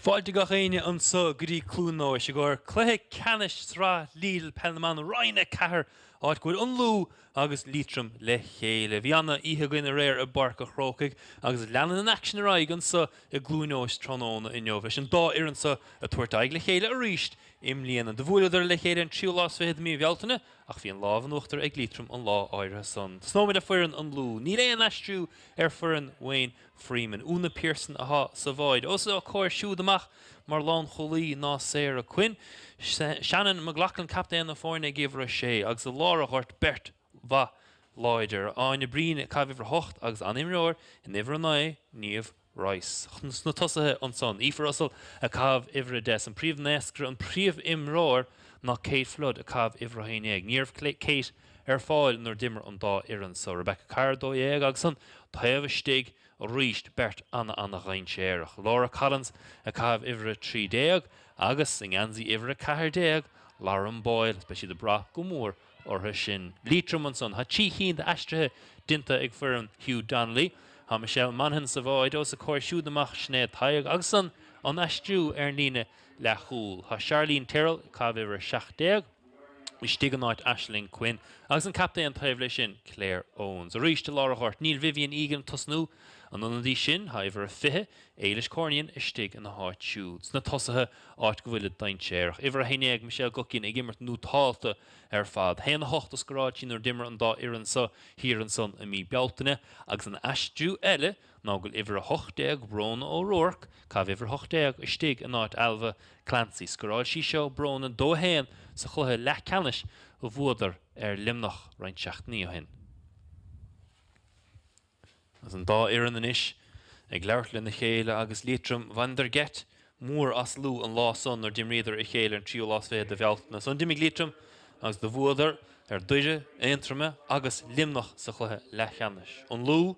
Fáilte gach éinne anso go dtí Cluain Eois i gcomhair cluiche ceannais Sraith Lidl Peil na mBan Roinn 4, áit go bhfuil an Lú agus Liatroim le chéile. Bhí ana oíche againn aréir i bPáirc a' Chrócaigh agus leanann an aicsean ar aghaidh anso i gCluain Eois tráthnóna inniu leis an dá fhoireann so ag tabhairt aghaidh le chéile arís i mbliana. Do bhuaileadar le chéile an tríú lá is fichead de mí Bhealtaine ach bhí an lámh in uachtar ag Liatroim an lá áirithe san. Tosnóimid le foireann an Lú. Níl aon aistriú ar foireann Wayne Freeman. Úna Pearson athá sa bháide. Os a comhair siúd amach mar lánchúlaí ná Sarah Quinn. Shannon McLaughlin captaen na foirne ag uimhir a sé agus i lár an ghoirt beirt mhaith láidir, Áine Breen ag caitheamh uimhir a hocht agus an-imreoir in uimhir a naoi, Niamh Rice. Sna tosaithe ansan, Aoife Russell ag caitheamh uimhir a deich. An príomhnaoscaire, an príomhimreoir ná Kate Flood ag caitheamh uimhir a haon dhéag. Ní raibh Kate ar fáil nuair d'imir an dá fhoireann so. Rebecca Carr 12 agus an taobh istigh arís beirt ana-ana-dhainséarach. Laura Collins ag caitheamh uimhir 13 agus i ngeansaí uimhir 14 Lauren Boyle. Beidh siad ag brath go mór orthu sin. Liatroim ansan. Tá 3 chinn d'aistrithe déanta ag foireann Hugh Donnelly. Tá Michelle Monaghan sa bháide os a comhair siúd amach Sinéad Tadhg agus an an aistriú ar an líne leathchúil. Tá Charlene Tyrrell ag caitheamh uimhir 17. istigh in áit Aisling Quinn agus an captaen taobh léi sin, Claire Owens. Arís i lár an ghoirt, níl Vivian Egan ag tosnú. In ionad í sin, tá uimhir a 20, Éilis Cornion, istigh ina háit siúd. Sna tosaithe, áit go bhfuilid dainséarach. Uimhir 11, Michelle Guckian, ag imirt nótálta ar fad. 1-8 a scóráil sí nuair a d'imir an dá fhoireann so thiar ansan i mí Bealtaine agus an aistriú eile ná go bhfuil uimhir 18, Bróna O'Rourke, caitheamh uimhir 18, istigh in áit Ailbhe Clancy. Scóráil sí seo, Bróna, 2-1 sa chluiche leathcheannais a bhuadar ar Luimneach roinnt seachtainí ó shin. Agus an dá fhoireann anois ag labhairt lena chéile agus Liatroim, bhaineadar geit mhór as Lú an lá san nuair d'imríodar a chéile an tríú lá is fichead de Bhealtaine. Ansan d'imigh Liatroim agus do bhuadar ar Doire, Aontroim agus Luimneach sa chluiche leathcheannais. An Lú,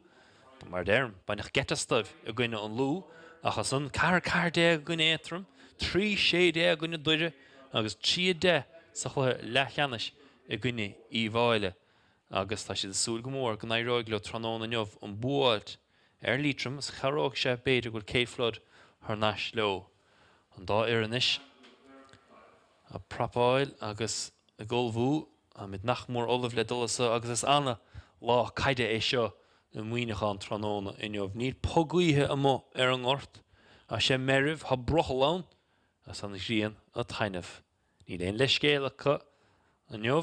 Mar a deirim, baineadh geit astoibh i gcoinne an Lú, ach ansan 4, 14 i gcoinne Aontroim, 3, 16 i gcoinne Doire agus 3, 10 sa chluiche leathcheannais i gcoinne Uíbh Fháile agus tá siad ag súil go mór go n-éireoidh leo tráthnóna inniu an bua a fháilt ar Liatroim agus chabhróidh sé b'fhéidir go bhfuil Kate Flood thar n-ais leo. An dá fhoireann anois ag prapáil agus ag ullmhú. Táimid nach mór ullamh le dul as agus is ana lá caide é seo i Muineachán tráthnóna inniu. Níl puth gaoithe amuigh ar an ngort, tá sé meirbh, tá brothall ann agus tá an ghrian ag taitneamh. Níl aon leithscéal acu inniu.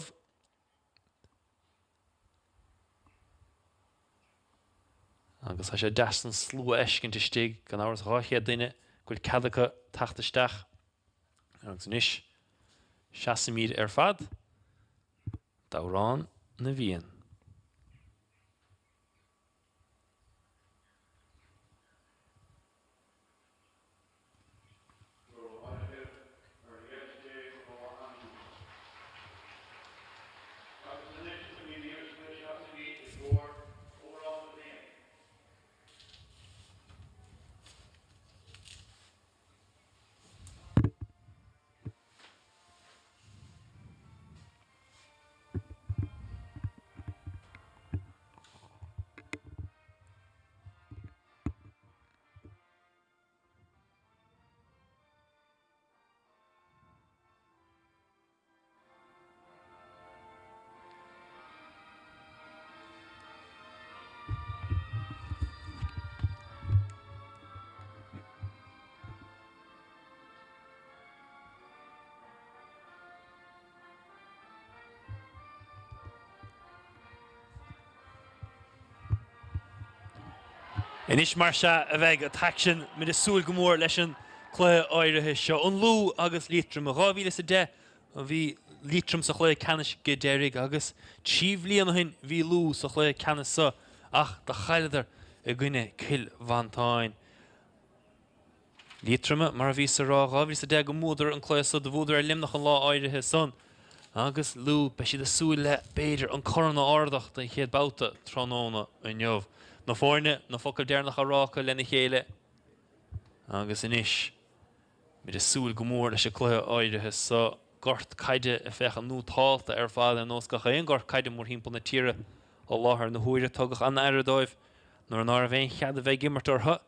Agus tá sé deas an slua a fheiscint istigh, gan amhras 200 duine go bhfuil cead acu teacht isteach. Agus anois, seasfaimid ar fad d'Amhrán na bhFiann. Go raibh maith agat ar dheis Dé go raibh a anam. Agus anois a mhín-uaisle seasaigí i gcomhair Amhrán na bhFiann. Anois mar sea a bheidh an t-aicsean. Muid ag súil go mór leis an cluiche áirithe seo. An Lú agus Liatroim. I 2010 a bhí Liatroim sa chluiche ceannais go deiridh agus 3 bhliain ó shin bhí Lú sa chluiche ceannais seo ach do chailleadar i gcoinne Cill Mhantáin. Liatroim, mar a bhíos a rá, 2010 go mbuadar an cluiche so, do bhuadar ar Luimneach an lá áirithe san agus Lú, beidh siad ag súil le, b'fhéidir, an corn a ardach don chéad babhta tráthnóna inniu. Na foirne, na focail deireanacha á rá acu lena chéile agus anois muid ag súil go mór leis an cluiche áirithe so. Gort caide ag féachaint nótálta ar fad ar nós gach aon gort caide mórthimpeall na tíre i láthair na huaire. Tugadh an-aire dóibh nuair ná raibh aon chead a bheith ag imirt orthu.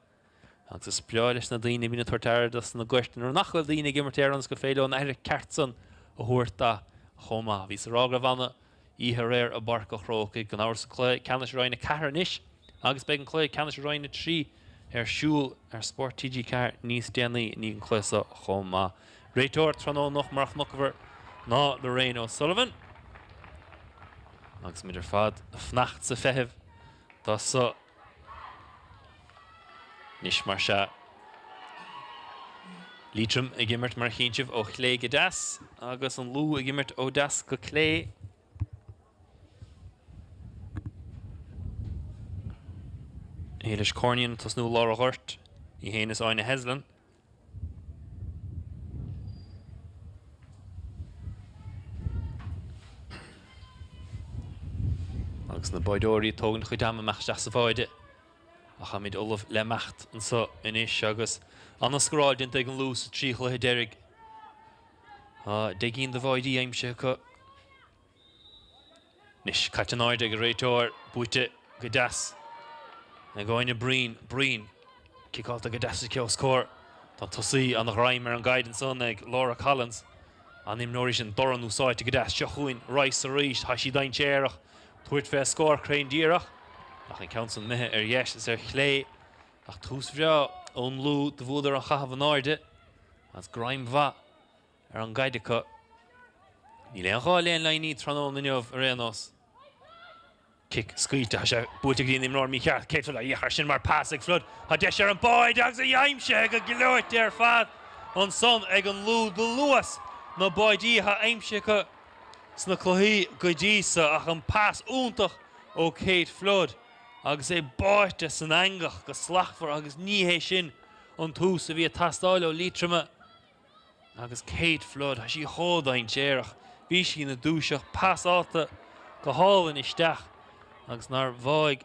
Agus is breá leis na daoine a bhíonn ag tabhairt aire dos na goirt nuair nach bhfuil daoine ag imirt air ionas gur féidir leo an aire ceart san a thabhairt do chomh maith. Bhíos ag rá go raibh ana oíche aréir i bPáirc an Chrócaigh. Gan amhras an cluiche ceannais i Roinn 4 anois agus beidh an cluiche ceannais i Roinn 3 ar siúl ar Spórt TG4 níos déanaí i ndiaidh an cluiche seo chomh maith. Réiteoir tráthnóna anocht mar a chonaiceabhair ná Lorraine O'Sullivan. Agus muid ar fad ag fanacht 's ag feitheamh dó so anois mar sea. Liatroim ag imirt mar a chíonn sibh ó chlé go deas agus an Lú ag imirt ó deas go clé. Éilis Cornion ag tosnú i lár an ghoirt, í féin is Áine Heslin. Agus na báideoirí ag tógaint a gcuid ama imeacht isteach sa bháide. Ach táimid ullamh le imeacht anseo anois agus ana-scóráil déanta ag an Lú sa trí chluiche deiridh. Tá 10 gcinn de bháidí aimsithe acu. Anois, caite in airde ag an réiteoir, buaite go deas ag Áine Breen. Breen, ciceáilte go deas aici os comhair. Tá an tosaí ana-ghreim ar an gcaid ansan ag Laura Collins. An imreoir í sin, dorn úsáidte go deas. Seo chugainn Rice arís. Tá sí dainséarach. Tabhairt fé scór cruinn díreach. Ach an ceann san imithe ar dheis is ar chlé. Ach tús bhreá ón Lú do bhuadar an chaitheamh in airde. Agus greim mhaith ar an gcaid acu. Níl aon ghá le aon léiní tráthnóna inniu ar aon nós. Cic scaoilte, tá sé buailte go dtí an imreoir mícheart. Kate Flood, féach air sin mar pas ag Flood. Tá deis ar an báide agus í aimsithe go gleoite ar fad ansan ag an Lú de luas na báidí atá aimsithe acu sna cluichí go dtí so ach an pas iontach ó Kate Flood agus é báite san eangach go slachtmhar agus ní hé sin an tús a bhí ag teastáil ó Liatroim. Agus Kate Flood, tá sí chomh dainséarach. Bhí sí ina dúiseacht, pasáilte go hálainn isteach agus nár bháigh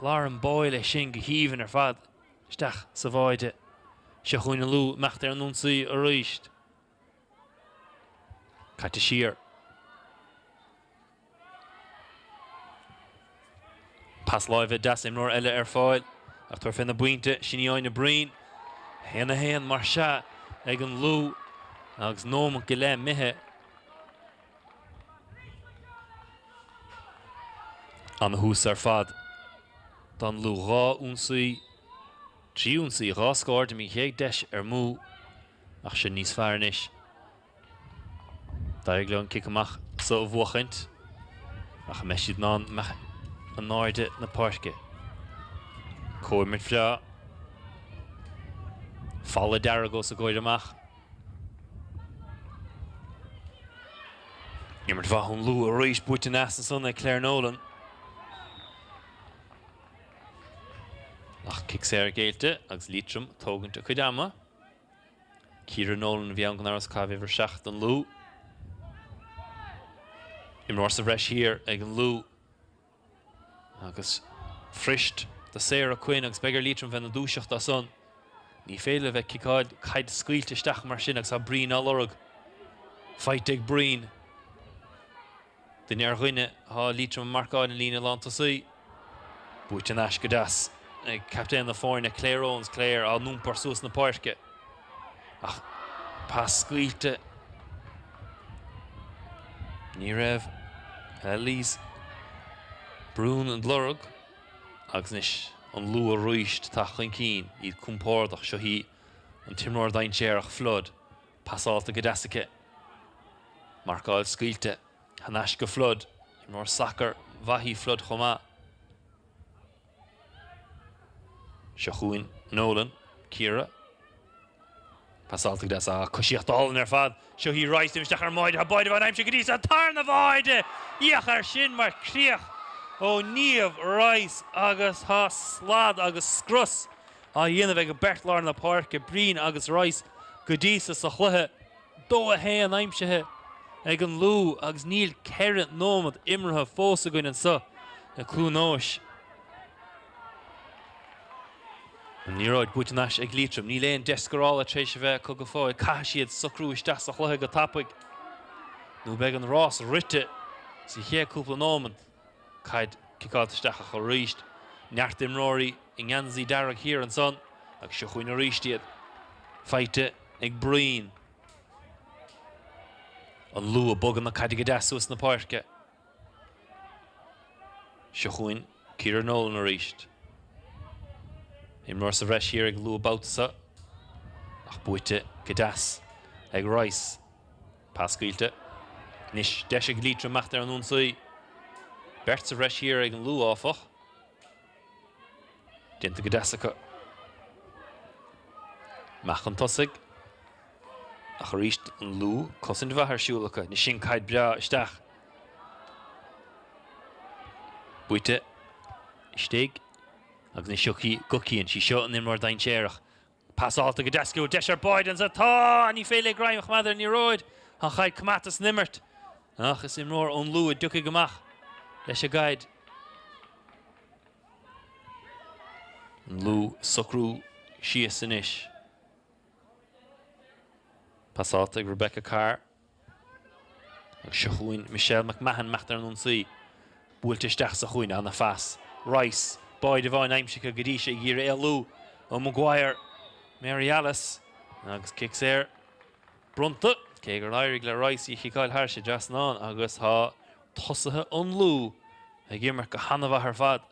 Lauren Boyle é sin go haoibhinn ar fad isteach sa bháide. Seo chugainn an Lú ag imeacht ar an ionsaí arís. Caite siar. Pas láimhe deas imreoir eile ar fáil ach tabhair fé na bpointe, sin í Áine Breen. 1-1 mar sea ag an Lú agus nóimeat go leith imithe. Ana-thús ar fad don Lú. 2 ionsaí, 3 ionsaí, 2 scór, d'imigh an chéad deis ar mú ach sin níos fearr anois. D'éirigh leo an cic amach so a bhuachaint ach an mbeidh siad in ann imeacht in airde na páirce? Comhimirt bhreá. Falla dearg os a gcomhair amach. Imirt mhaith ón Lú arís buaite aneas ansan ag Claire Nolan. Ach cic saor géillte agus Liatroim ag tógaint a cuid ama. Ciara Nolan a bhí ann gan amhras, caitheamh uimhir 7 don Lú. Imreoir sa bhreis thiar ag an Lú agus fuirist do Sarah Quinn agus beidh ar Liatroim bheith ina dúiseacht as san. Ní féidir a bheith ag ciceáil caid scaoilte isteach mar sin agus tá Breen á lorg. Faighte ag Breen. Duine ar dhuine, tá Liatroim ag marcáil an líne lántosaí. Buaite aneas go deas ag captaen na foirne, Claire Owens, Claire á n-iompar suas na páirce. Ach pas scaoilte. Ní raibh Elise Brún ag lorg agus anois an Lú arís ag teacht chun cinn, iad compordach. Seo í an t-imreoir dainséarach, Flood. Pasáilte go deas aici. Marcáil scaoilte thar n-ais go Flood. Imreoir sacair mhaith í Flood chomh maith. Seo chugainn Nolan, Ciara. Pasáilte go deas. Ah, coisíocht álainn ar fad. Seo í Rice isteach ar an mbáide. Tá báide amháin aimsithe go dtí seo. An tarna bháide! Féach air sin mar chríoch ó Niamh Rice agus tá slad agus scrios á dhéanamh ag beirt lár na páirce, Breen agus Rice, go dtí so sa chluiche. 2-1 aimsithe ag an Lú agus níl 4 nóiméad imeartha fós againn anseo i Cluain Eois. An liathróid buaite aneas ag Liatroim. Níl aon deis scórála tar éis a bheith acu go fóill. Caithfidh siad socrú isteach sa chluiche go tapaidh nó beidh an rás rite sa chéad cúpla nóiméad. Caid ciceáilte isteach ach arís neart imreoirí i ngeansaí dearg thiar ansan. Agus seo chugainn arís iad. Faighte ag Breen. An Lú ag bogadh na caide go deas suas na páirce. Seo chugainn Ciara Nolan arís. Imreoir sa bhreis thiar ag an Lú an babhta seo ach buaite go deas ag Rice. Pas scaoilte. Anois deis ag Liatroim imeacht ar an ionsaí. Beirt sa bhreis thiar ag an Lú áfach. Déanta go deas acu. Amach chun tosaigh. Ach arís an Lú, cosaint mhaith ar siúl acu. Anois sin caid breá isteach. Buaite istigh. Agus anois seo í Guckian. Sí seo an imreoir dainséarach. Pasálta go deas go deis ar báide anso. Tá! Ní féidir léi greim a choimeád ar an liathróid. Tá an chaid coimeádta san imirt. Ach is imreoir ón Lú a dtiocfaidh amach leis an gcaid. An Lú ag socrú síos anois. Pasálta ag Rebecca Carr. Agus seo chugainn Michelle McMahon imeacht ar an ionsaí. Buailte isteach sa chúinne, ana-phas. Rice, báide amháin aimsithe go dtí seo ag iarraidh éalú ó Maguire. Mary Alice agus cic saor bronnta, cé gur éirigh le Rice í a chiceáil thairis an dtrasnán agus tá tosaithe an Lú ag imirt go hana-mhaith ar fad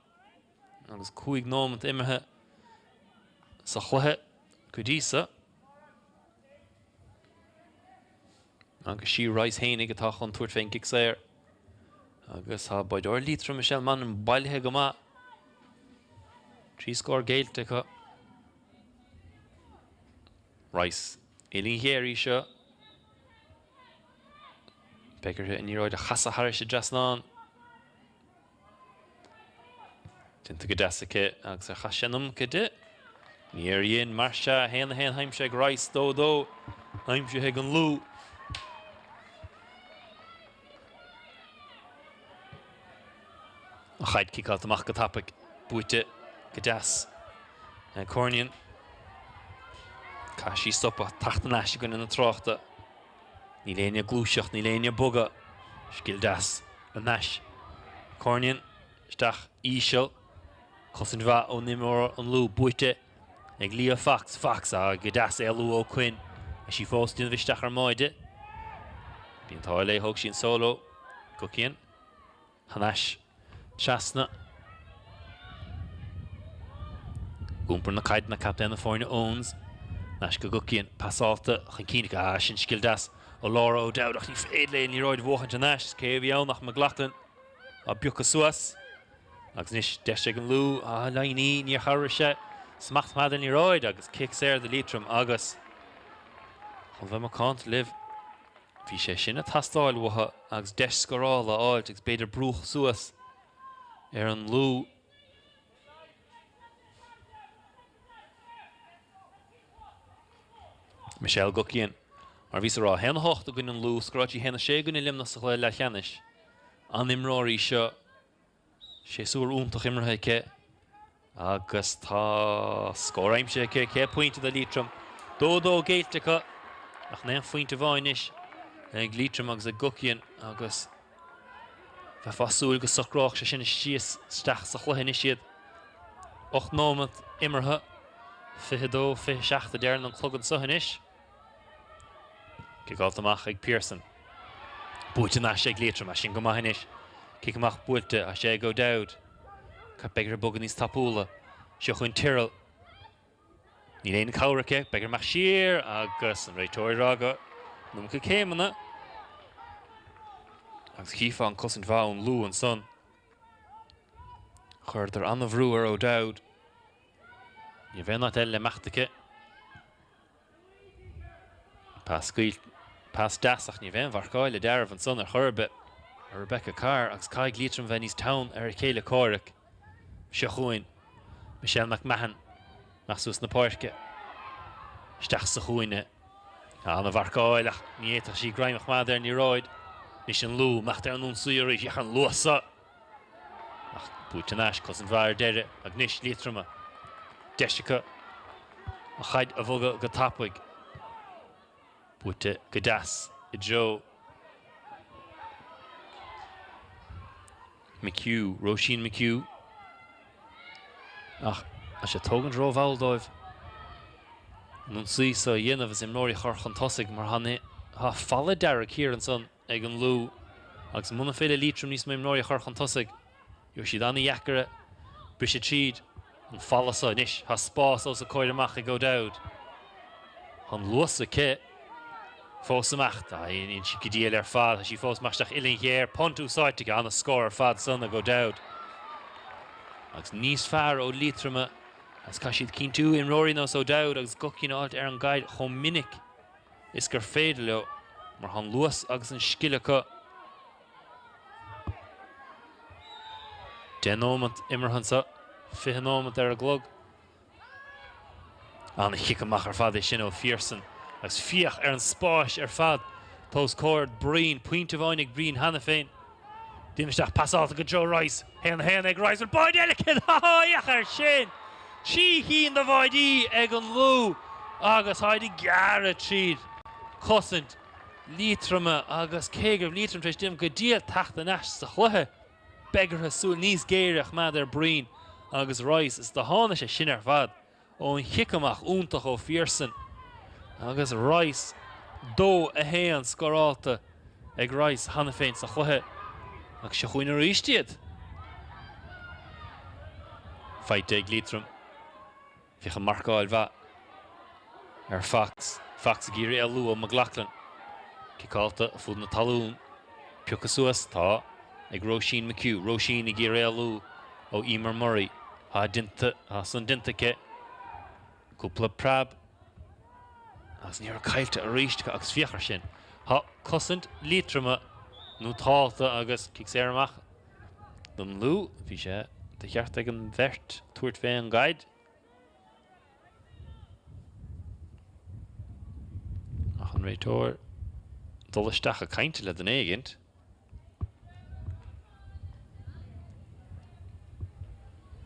agus 5 nóimeat imithe sa chluiche go dtí so. Agus sí Rice fhéinig atá chun tabhairt fén gcic saor. Agus tá báideoir Liatroim Michelle Mannion bailithe go maith. 3 scór géillte acu. Rice. Uillinn ghéar í seo. Beidh uirthi an liathróid a chasadh thairis an dtrasnán. Déanta go deas aici agus ar chaith sé an iomarca di? Níor dhein, mar sea, 1, 1 aimsithe ag Rice, 2, 2 aimsithe ag an Lú. An chaid ciceáilte amach go tapaidh, buaite go deas ag Cornion. Caithfidh sí stopadh, teacht thar n-ais i gcoinne na tráchta. Níl éinne ag gluaiseacht, níl éinne ag bogadh. Scil deas thar n-ais. Cornion isteach íseal. Cosaint mhaith ón imreoir an Lú buaite ag Leah Fox. Fox, ah, go deas éalú ó Quinn. Is sí fós ag déanamh isteach ar an mbáide. Bhí an t-ádh léi, thóg sí an solo. Guckian. Thar n-ais trasna. Ag iompar na caide ná captaen na foirne Owens. Thar n-ais go Guckian. Pasálta chun cinn. Ah, sin scil deas ó Laura O'Dowd ach ní féidir léi an liathróid a bhuachaint thar n-ais. Cé a bhí ann ach McLaughlin á bpiocadh suas. Agus anois deis ag an Lú. Ah, Liney, níor chabhraigh sé. Smacht maith den liathróid agus cic saor do Liatroim agus chun bheith macánta libh, Bhí sé sin ag teastáil uathu agus deis scórála a fháilt agus b'fhéidir brú suas ar an Lú. Michelle Guckian, Mar a bhíos ag rá, 1, 8 i gcoinne an Lú, scóráil sí 1, 6 i gcoinne Luimneach sa chluiche leathcheannais. An-imreoir í seo. Séasúr iontach imeartha aici agus tá scór aimsithe aici, céad pointe do Liatroim. 2, 2 géillte acu ach an aon phointe amháin anois ag Liatroim agus ag Guckian agus bheifeá ag súil go socródh sé sin síos isteach sa chluiche anois iad. 8 nóiméad imeartha, 22, 27 a deireann an clog anseo anois. Ciceáilte amach ag Pearson. Buailte thar n-ais ag Liatroim. Sin go maith anois. Cic amach buailte. Tá sé ag O'Dowd. Beidh uirthi bogadh níos tapúla. Seo chugainn Tyrrell. Níl aon cabhair aici. Beidh uirthi imeacht siar agus an réiteoir ag rá go an iomarca céimeanna. Agus chífeá an cosaint mhaith ón Lú ansan. Chuireadar an-bhrú ar O'Dowd. Ní raibh aon áit eile le imeacht aici. Pas scaoilte, pas deas ach ní raibh aon mharcáil le dealramh ansan ar chor ar bith ar Rebecca Carr agus caithfidh Liatroim bheith níos teann ar a chéile comhraic. Seo chugainn Michelle McMahon amach suas na páirce, isteach sa chúinne. Tá an-mharcáil ach ní fhéadfadh sí greim a choimeád ar an liathróid. Anois an Lú, imeacht ar an ionsaí arís, ach an luas seo! Ach buaite thar n-ais, cosaint mhaith ar deireadh ach anois Liatroim, deis acu an chaid a bhogadh go tapaidh. Buaite go deas i dtreo McHugh, Róisín McHugh. Ach tá sé ag tógaint rómhall dóibh. An ionsaí so a dhéanamh is imreoirí a chur chun tosaigh mar tá falla dearg thiar ansan ag an Lú agus muna féidir le Liatroim níos mó imreoirí a chur chun tosaigh, gheobhaidh siad an-dheacair briseadh tríd an falla so. Anois tá spás os a comhair amach ag O'Dowd. Tá an luas aici fós amach. Tá sí go diail ar fad. Tá sí fós amach isteach uillinn ghéar. Punt úsáidte aici. An-scór ar fad san ag O'Dowd. Agus níos fearr ó Liatroim Agus caithfidh siad cinntiú imreoirí nós O'Dowd agus Guckian a fháilt ar an gcaid chomh minic is gur féidir leo mar tá an luas agus an scil acu. 10 nóimeant imeartha anseo, 20 nóimeant ar an gclog. An-chic amach ar fad é sin ó Phearson agus féach ar an spáis ar fad atá os comhair Breen, pointe amháin ag Breen cheana féin. Déanamh isteach pasáilte go dtí Rice. 1, 1 ag Rice. Bhfuil báide eile aici? Féach air sin! 3 chinn de bháidí ag an Lú agus táid ag gearradh tríd cosaint Liatroma agus cé go raibh Liatroim tar éis déanamh go diail teacht ar ais sa chluiche, beidh orthu súil níos géire a choimeád ar Breen agus Rice is do tháinig sé sin ar fad. Ón chic amach iontach ó Phearson agus Rice 2, 1 scórálta ag Rice cheana féin sa chluiche agus seo chugainn arís iad. Faighte ag Liatroim. Féach an marcáil mhaith ar Fox. Fox ag iarraidh éalú ó McLaughlin. Ciceálta fud na talún. Pioctha suas tá ag Róisín McHugh. Róisín ag iarraidh éalú ó Emer Murray. Tá déanta, tá san déanta aici. Cúpla preab agus ní raibh caillte arís acu agus féach air sin. Tá cosaint Liatroma nótálta agus cic saor amach don Lú. Bhí sé de cheart ag an bheirt tabhairt fén gcaid. Ach an réiteoir dul isteach ag caint le duine éigint.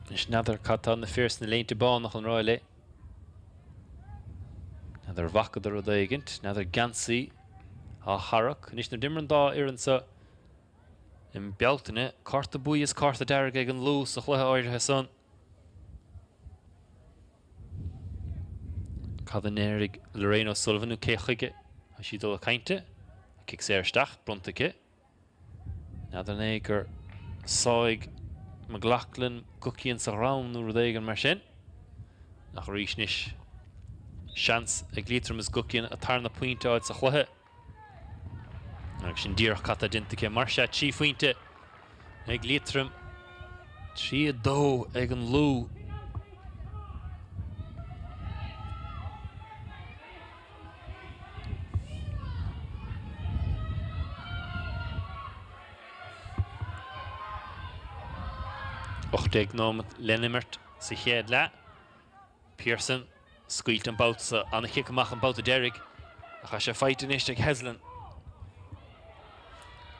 Anois n'fheadar cad tá na fir sna léinte bána chun rá léi. N'fheadar an bhfacadar rud éigint, n'fheadar geansaí á tharrac. Anois nuair d'imir an dá fhoireann seo i mBealtaine, cárta buí is cárta dearg ag an Lú sa chluiche áirithe san. Cad a ndéarfaidh Lorraine O'Sullivan nó cé chuige tá sí ag dul ag cainte? Cic saor isteach bronnta aici. N'fheadar an é gur sáigh McLaughlin Guckian sa dhroim nó rud éigin mar sin. Ach arís anois, seans ag Liatroim is Guckian a tarna pointe a fháil sa chluiche. Agus sin díreach cad tá déanta aici. Mar sea, 3 phointe ag Liatroim, 3, 2 ag an Lú. 18 nóiméad le n-imirt sa chéad leath. Pearson scaoilte an babhta seo. An-chic amach an babhta deiridh ach tá sé faighte anois ag Heslin.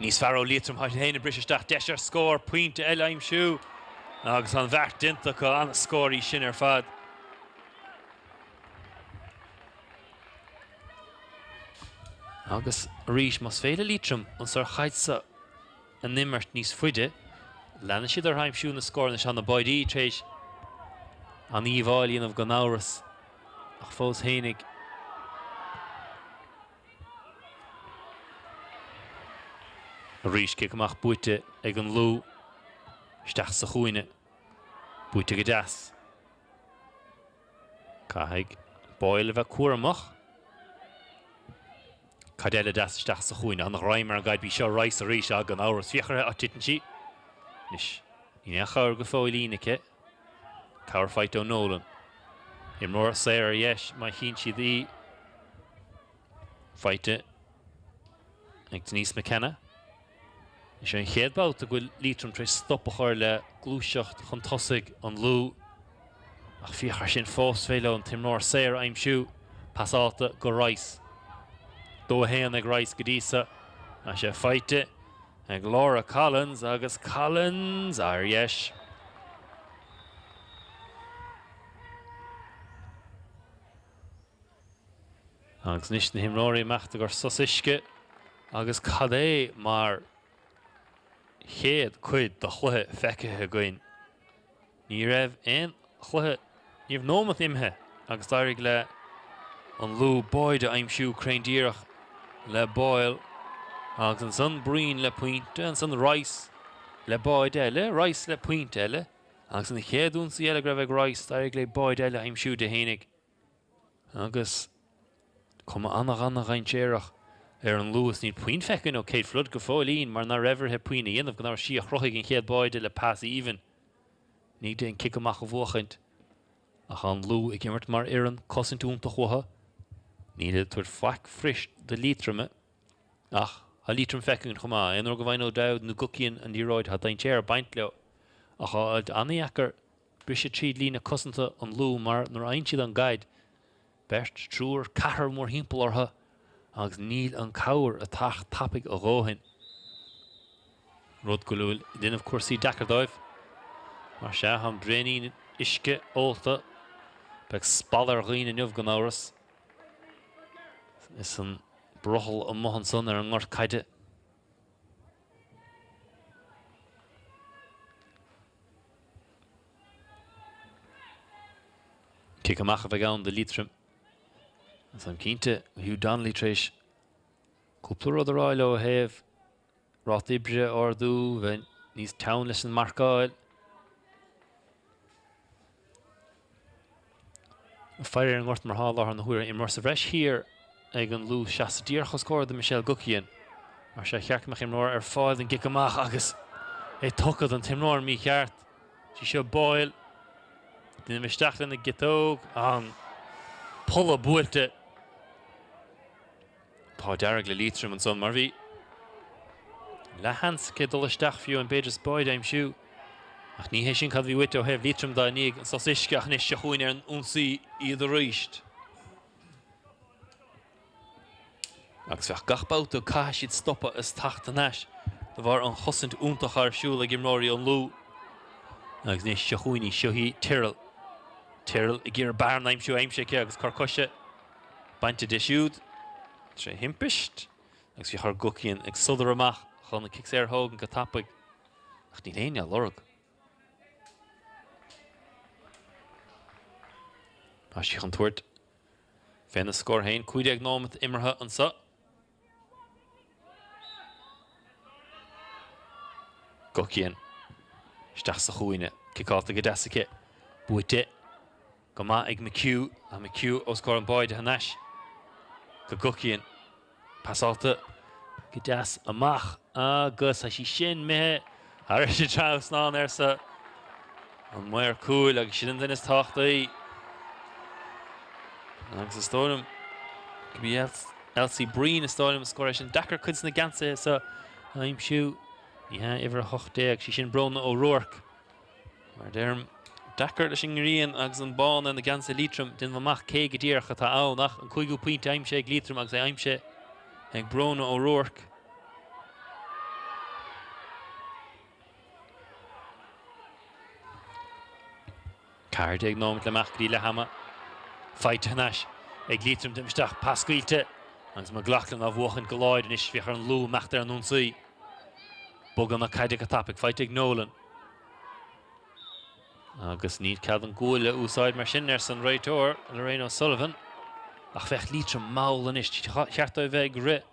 Níos fearr ó Liatroim, tá siad féin ag briseadh isteach. Deis ar scór, pointe eile a aimsiú agus an bheart déanta acu. An-scór í sin ar fad. Agus arís, más féidir le Liatroim an sórt chaid seo a n-imirt níos faide, leanfaidh siad orthu aimsiú na scóranna seo, na báidí tar éis an dhíobháil a dhéanamh gan amhras, ach fós fhéinig. Arís cic amach buaite ag an Lú isteach sa chúinne. Buaite go deas. Caithfidh Boyle a bheith cúramach. Caid eile deas isteach sa chúinne. An-ghreim ar an gcaid. B'í seo Rice arís. Á, gan amhras. Féach uirthi. Á, titeann sí. Anois, níl aon chabhair go fóillín aici. Cabhair faighte ó Nolan. Imreoir saor ar dheis má chíonn siad í. Faighte ag Denise McKenna. Is é an chéad babhta go bhfuil Liatroim tar éis stop a chur le gluaiseacht chun tosaigh an Lú. Ach féach air sin fós, féidir leo an t-imreoir saor a aimsiú. Pasálta go Rice. 2 1 ag Rice go dtí seo. Tá sé faighte ag Laura Collins agus Collins ar dheis. Agus anois na himreoirí amach i gcomhair sos uisce agus cad é mar chéad cuid de chluiche feicthe againn. Ní raibh aon chluiche, ní raibh nóimeat imithe agus d'éirigh le. An Lú báide a aimsiú, cruinn díreach le Boyle agus ansan Breen le pointe, ansan Rice le báide eile, Rice le pointe eile agus an chéad ionsaí eile go raibh ag Rice d'éirigh léi báide eile a aimsiú di fhéinig agus cuma an-an-dhainséarach ar an Lú is níl puinn feicthe againn ó Kate Flood go fóillín mar nach raibh uirthi puinn a dhéanamh go raibh sí a chruthaigh an chéad báide le pas aoibhinn. Ní di an cic amach a bhuachaint. Ach an Lú ag imirt mar fhoireann, cosaint iontach uathu. Níl ag tabhairt faic fuirist do Liatroim ach tá Liatroim feicthe againn chomh maith. Aon uair go bhfaigheann O'Dowd nó Guckian an liathróid tá dainséar ag baint leo ach á fháilt an-dheacair briseadh tríd líne cosanta an Lú mar nuair a fhaigheann siad an gcaid, beirt, triúr, ceathrar mórthimpeall orthu agus níl an cabhair ag teacht tapaidh a dhóthain. Rud go bhfuil ag déanamh cúrsaí deacair dóibh. Mar sea, tá an braoinín uisce ólta. Beidh spalla ar dhaoine inniu gan amhras. Is an brothall amuigh ansan ar an ngort caide. Cic amach a bheidh ann do Liatroim. Agus táim cinnte Hugh Donnelly tar éis cúpla rud a rá leo ó thaobh ráta oibre a ardú, bheith níos teann leis an marcáil. Faire ar an ngort mar atá i láthair na huaire. Imreoir sa bhreis thiar ag an Lú seasta díreach os comhair do Michelle Guckian. Mar sea, cheart go mbeadh imreoir ar fáil don gcic amach agus é tugtha don t-imreoir mícheart. Sí seo Boyle. Déanamh isteach lena giotóg. An polla buailte. Tá dearg le Liatroim ansan mar bhí leathsheans aici dul isteach fiú amháin b'fhéidir is báide a aimsiú. Ach ní hé sin cad a bhí uait ó thaobh Liatroim de i ndiaidh an sos uisce ach anois seo chugainn ar an ionsaí iad arís. Agus bheadh gach babhta caithfidh siad stopadh is teacht thar n-ais de bharr an chosaint iontach ar siúl ag imreoirí an Lú. Agus anois seo chugainn í, seo í Tyrrell. Tyrrell ag iarraidh bearna a aimsiú, aimsithe aici agus cor coise. Bainte di siúd tré thimpist agus bhí ar Guckian ag sodar amach chun an cic saor a thógaint go tapaidh ach níl éinne á lorg. Tá sí chun tabhairt féna scór féin, 15 nóimeat imeartha anseo. Guckian isteach sa chúinne, ciceálta go deas aici, buaite. Go maith ag McHugh. Tá McHugh os comhair an báide thar n-ais go Guckian. Pasáilte go deas amach agus tá sí sin imithe thairis an trasnán arsa an maor cúil agus sin an duine is tábhachtaí. Agus is dóigh liom go b'í Elsie Breen is dóigh liom a scóráil sin. Deacair cuid de na geansaithe seo a aimsiú. Ní hea, uimhir 18, sí sin Bróna O'Rourke. Mar a deirim, deacair leis an ngrian agus an bán ar na geansaithe Liatroim déanamh amach cé go díreach atá ann ach an cúigiú pointe aimsithe ag Liatroim agus é aimsithe ag Bróna O'Rourke. 14 nóiméad le imeacht go dtí leath ama. Faighte thar n-ais ag Liatroim déanamh isteach pas scaoilte agus McLaughlin á bhuachaint go láidir anois féach ar an Lú imeacht ar an ionsaí. Bogadh na caide go tapaidh faighte ag Nolan. Agus níl cead an guaille a úsáid mar sin, arsa an réiteoir, Lorraine O'Sullivan. Ach féach Liatroim mall anois. Cheart dóibh bheith ag rith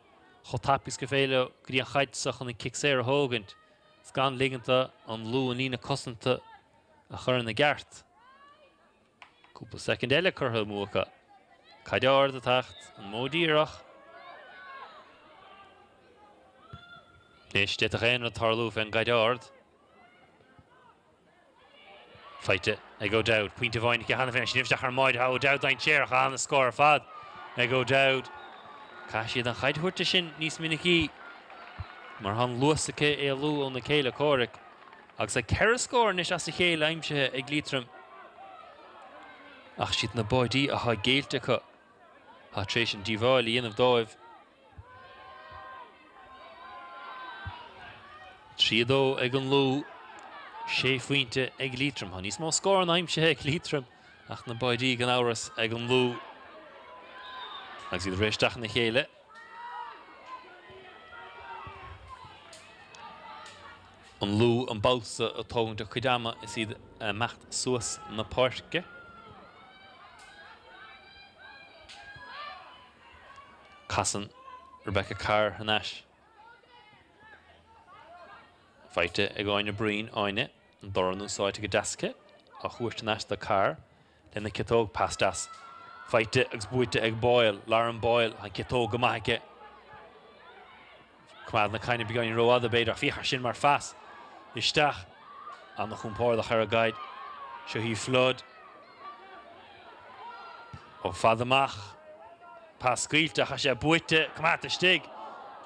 chomh tapaidh is gur féidir leo go dtí an chaid so chun an cic saor a thógaint is gan ligint do an Lú an líne cosanta a chur ina gceart. Cúpla soicind eile curtha amú acu. Caid ard ag teacht, an modh díreach. Anois, d'fhéadfadh aon rud tarlú fén gcaid ard. Faighte ag O'Dowd. Pointe amháin aici cheana féin. Sin isteach ar an mbáide. Tá O'Dowd dainséarach. An-scór ar fad ag O'Dowd. Caithfidh siad an chaid a thabhairt di sin níos minicí mar tá an luas aici éalú óna céile comhraic. Agus tá 4 scór anois as a chéile aimsithe ag Liatroim. Ach siad na báidí atá géillte acu atá tar éis an díobháil a dhéanamh dóibh. 3-2 ag an Lú, sé phointe ag Liatroim. Tá níos mó scóranna aimsithe ag Liatroim ach na báidí gan amhras ag an Lú. Agus iad ag rith isteach ina chéile. An Lú an babhta seo ag tógaint a cuid ama is iad ag imeacht suas na páirce. Casann Rebecca Carr thar n-ais. Faighte ag Áine Breen, Áine, an dorn úsáidte go deas aici, á thabhairt thar n-ais do Carr lena ciotóg. Pas deas faighte agus buaite ag Boyle, Lauren Boyle, an ciotóg go maith aici. Coimeád na cainne beagáinín rófhada b'fhéidir ach féach air sin mar phas isteach. An-chompordach ar an gcaid. Seo í Flood. Ó fada amach. Pas scaoilte ach tá sé buaite, coimeádta istigh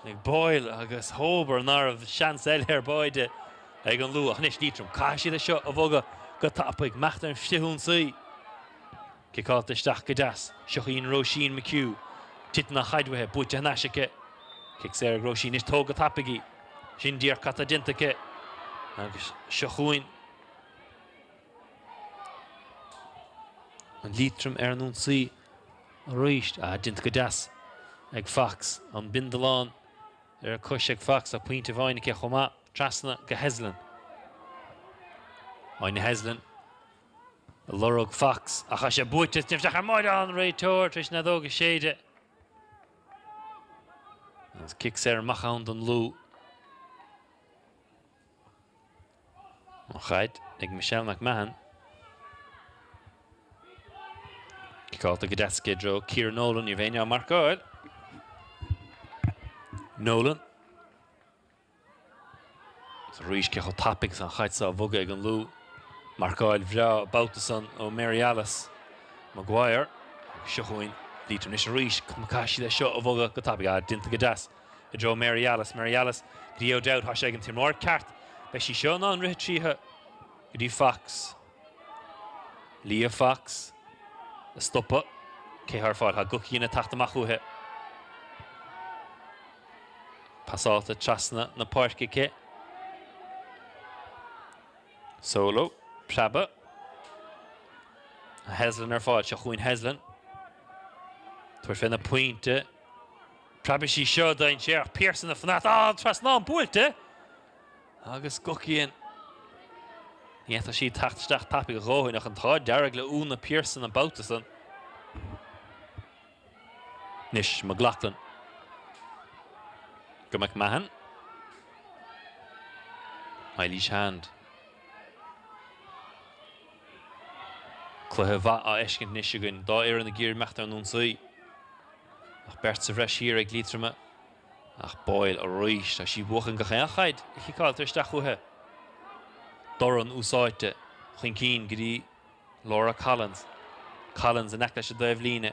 ag Boyle agus dhóbair ná raibh seans eile ar bháide ag an Lú. Ach anois Liatroim, caithfidh siad é seo a bhogadh go tapaidh, imeacht ar an frithionsaí. Ciceáilte isteach go deas. Seo í Róisín McHugh. Titeann an chaid uaithi, buaite thar n-ais aici. Cic saor ag Róisín. Anois tóg go tapaidh í. Sin díreach cad tá déanta aici. Agus seo chugainn an Liatroim ar an ionsaí arís. Ah, déanta go deas ag Fox. An bindealán ar a cois ag Fox. Tá pointe amháin aici chomh maith. Trasna go Heslin. Áine Heslin. Ag lorg Fox ach tá sé buaite is isteach ar maide an réiteoir tar éis an fheadóg a séideadh. Agus cic saor amach ann don Lú. An chaid ag Michelle McMahon. Ciceáilte go deas i dtreo Ciara Nolan, ní raibh éinne á marcáil. Nolan. Agus arís cé chomh tapaidh is an chaid seo á bhogadh ag an Lú. Marcáil bhreá babhta san ó Mary Alice Maguire. Agus seo chugainn Liatroim anois arís. Caithfidh siad é seo a bhogadh go tapaidh. Ah, déanta go deas i dtreo Mary Alice. Mary Alice go dtí O'Dowd. Tá sé ag an t-imreoir ceart. Beidh sí seo in ann rith tríothu go dtí Fox. Leah Fox a stopadh. Cé thá ar fáil? Tá Guckian ag teacht amach uaithi. Pasáilte trasna na páirce aici. Solo. Preabadh. Heslin ar fáil. Seo chugainn Heslin. Tabhairt fé na pointe. Preabfaidh sí seo dainséarach. Pearson ag fanacht. Á, an trasnán buailte! Agus Guckian. Ní fhéadfadh sí teacht isteach tapaidh a dhóthain ach an t-ádh dearg le Úna Pearson an babhta san. Anois McLaughlin go McMahon. Eilís Hand. Cluiche mhaith á fheiscint anois againn. Dá fhoireann ag iarraidh imeacht ar an ionsaí. Ach beirt sa bhreis thiar ag Liatroim. Ach Boyle arís, tá sí ag buachan gach aon chaid a chiceáiltear isteach chuici. Dorn úsáidte chun cinn go dtí Laura Collins. Collins in aice leis an dtaobhlíne.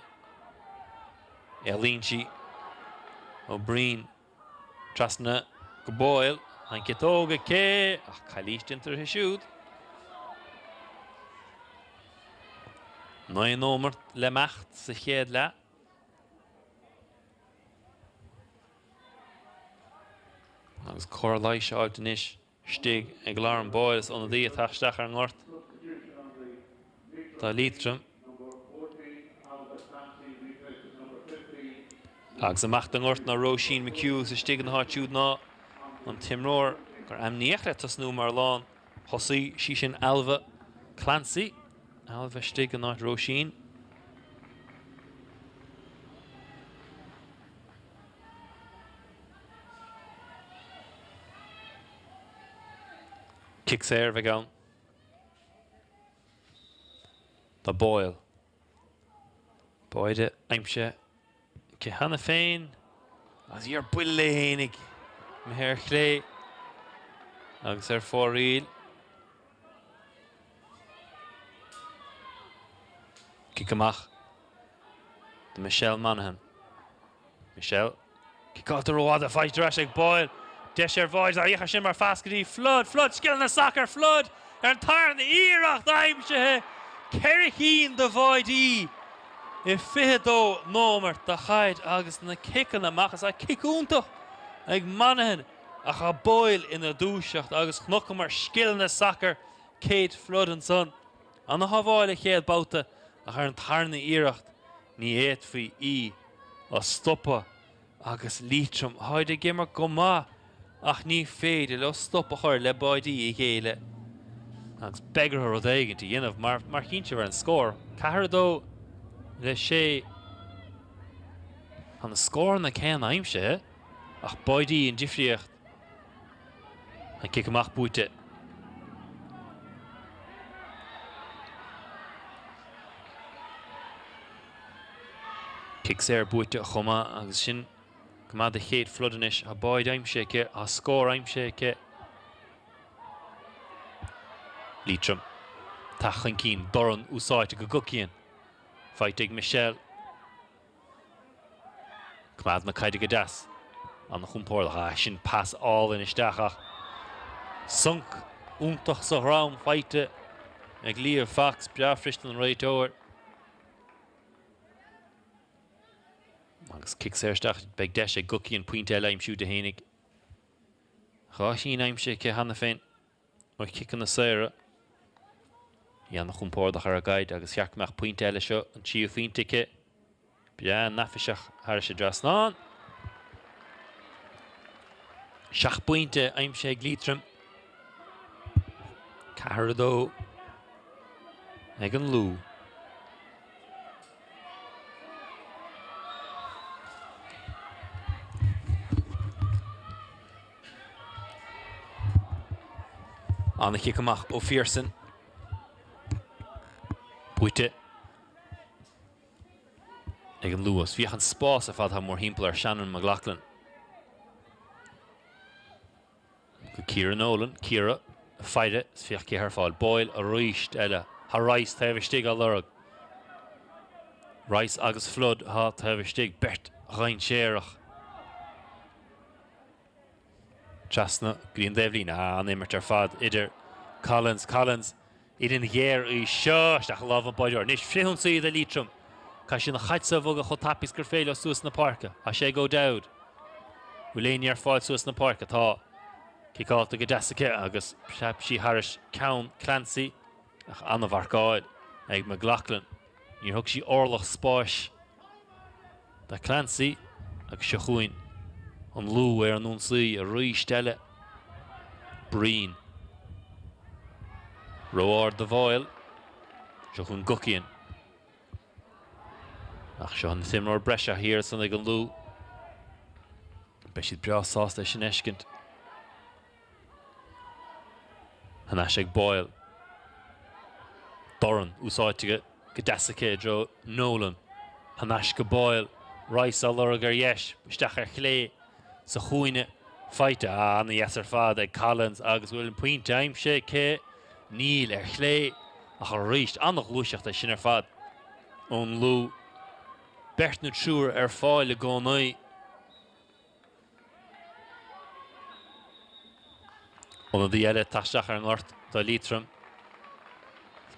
Éalaíonn sí ó Breen trasna go Boyle. Tá an chiotóg aici ach calaois déanta uirthi siúd. 9 nóimeart le imeacht sa chéad leath. Agus cóir leighis a fháilt anois istigh ag Lauren Boyle is ionadaí atá isteach ar an ngort do Liatroim. Agus amach den ngort ná Róisín McHugh is istigh ina háit siúd ná an t-imreoir gur ainmníodh le tosnú mar lán thosaí, sí sin Ailbhe Clancy. Ailbhe istigh in áit Róisín. Cic saor a bheidh ann do Boyle. Báide aimsithe aici cheana féin agus í ar buile léi fhéinig. Imithe ar chlé agus ar fóraoil. Cic amach do Michelle Monaghan. Michelle. Ciceáilte rófhada, faighte ar ais ag Boyle. Deis ar bháide, féach air sin mar phas go dtí Flood. Flood, scileanna sacair Flood ar an tarna iarracht aimsithe. 4 cinn de bháidí i 22 nóimeart de chaid agus na ciceanna amach is cic iontach ag Monaghan ach tá Boyle ina dúiseacht agus chonaiceamar scileanna sacair Kate Flood ansan. Ana-shábháil an chéad babhta ach ar an tarna iarracht ní fhéadfaí í a stopadh agus Liatroim, táid ag imirt go maith ach ní féidir leo stop a chur le báidí a chéile agus beidh orthu rud éigin a dhéanamh mar mar chinnte ar an scór. 4-2 le 6. Tá na scóranna céanna aimsithe ach báidí an difríocht. An cic amach buaite. Cic saor buaite chomh maith agus sin go maith do Kate Flood anois. Tá báide aimsithe aici, tá scór aimsithe aici. Liatroim. Teacht chun cinn, dorn úsáidte go Guckian. Faighte ag Michelle. Coimeád na caide go deas. An-chompordach. Ah, sin pas álainn isteach ach sonc iontach sa dhroim faighte ag Liam Fox. Breá bhriste an réiteoir. Agus cic saor isteach. Beidh deis ag Guckian pointe eile a aimsiú di fhéinig. 2 chinn aimsithe aici cheana féin ó chiceanna saora. Í an-chompordach ar an gcaid agus cheart go mbeadh pointe eile seo, an tríú phointe aici. Breá neafaiseach thairis an dtrasnán. 7 bpointe aimsithe ag Liatroim. 4 2 ag an Lú. An-chic amach ó Phearson. Buaite ag an Lú. Féach an spás ar fad atá mórthimpeall ar Shannon McLaughlin. Go Ciara Nolan, Ciara ag faire is féach cé ar fáil. Boyle arís eile. Tá Rice taobh istigh á lorg. Rice agus Flood atá taobh istigh, beirt dhainséarach. Trasna go dtí an taobhlíne. An-imirt ar fad idir Collins, Collins Uillinn ghéar í seo isteach i lámha an báireoir. Anois frithionsaí do Liatroim. Caithfidh siad an chaid seo a bhogadh chomh tapaidh is gur féidir leo suas na páirce. Tá sé ag O'Dowd. Bhfuil éinne ar fáil suas na páirce? Tá. Ciceálta go deas aici agus preab sí thairis ceann Clancy ach an-mharcáil ag McLaughlin. Níor thug sí orlach spáis do Clancy agus seo chugainn an Lú ar an ionsaí arís eile. Breen. Ró-ard do Bhoyle. Seo chugainn Guckian. Ach seo an t-imreoir breise thiar ansan ag an Lú. Beidh siad breá sásta é sin a fheiscint. Thar n-ais ag Boyle. Dorn úsáidte go deas aici i dtreo Nolan. Thar n-ais go Boyle. Rice á lorg ar dheis, isteach ar chlé sa chúinne. Faighte an-dheas ar fad ag Collins agus bhfuil an pointe aimsithe aici? Níl, ar chlé. Ach arís, an-ghluaiseacht é sin ar fad ón Lú. Beirt nó triúr ar fáil i gcónaí. Ionadaí eile ag teacht isteach ar an ngort do Liatroim.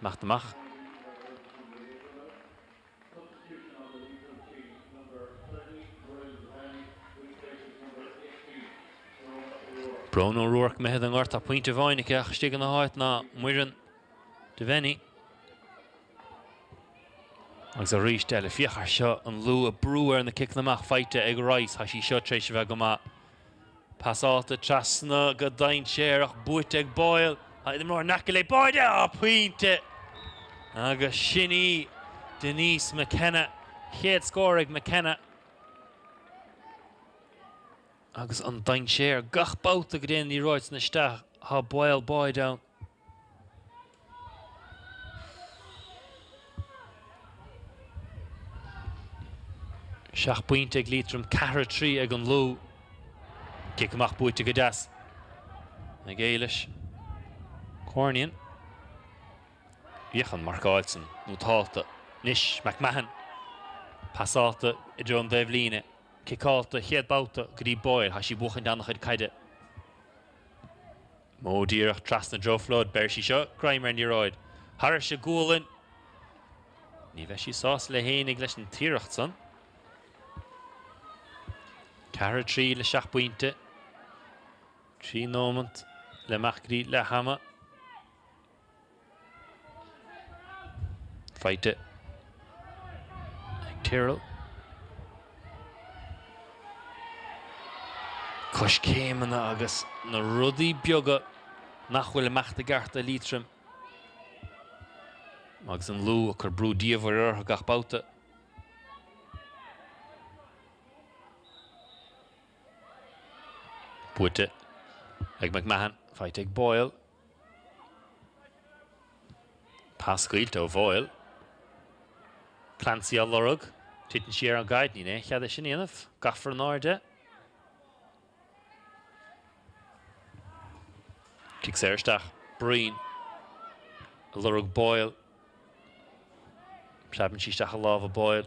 Imeacht amach. Brón O'Rourke imithe den ngort. Tá pointe amháin aici ach istigh ina háit ná Muireann Devaney. Agus arís eile, féach air seo, an Lú ag brú ar na ciceanna amach faighte ag Rice. Tá sí seo tar éis a bheith go maith. Pasáilte trasna go dainséarach, buaite ag Boyle. Tá imreoir in aice léi, báide! Á, pointe! Agus sin í Denise McKenna. Chéad scór ag McKenna. Agus an dainséar gach babhta go dtéann an liathróid san isteach, tá baol báid ann. 7 bpointe ag Liatroim, 4-3 ag an Lú. Cic amach buaite go deas ag Éilis Cornian. Féach an marcáil san nótálta. Anois McMahon. Pasáilte i dtreo an dtaobhlíne. Ciceálta chéad babhta go dtí Boyle. Tá sí ag buachaint an-chuid caide. Modh díreach trasna i dtreo Flood. Beir sí seo greim ar an liathróid. Thairis a gualainn. Ní bheidh sí sásta léi fhéinig leis an t-iarracht san. 4-3 le 7 bpointe. 3 nóimeant le imeacht go dtí leath ama. Faighte ag Tyrrell. Coiscéimeanna agus na rudaí beaga nach bhfuil ag imeacht i gceart do Liatroim. Agus an Lú ag cur brú diamhair orthu gach babhta. Buaite ag McMahon, faighte ag Boyle. Pas scaoilte ó Bhoyle. Clancy á lorg. Titeann sí ar an gcaid, níl aon chead é sin a dhéanamh. Caithfear in airde. Cic saor isteach. Breen ag lorg Boyle. Preabann sí isteach i lámha Boyle.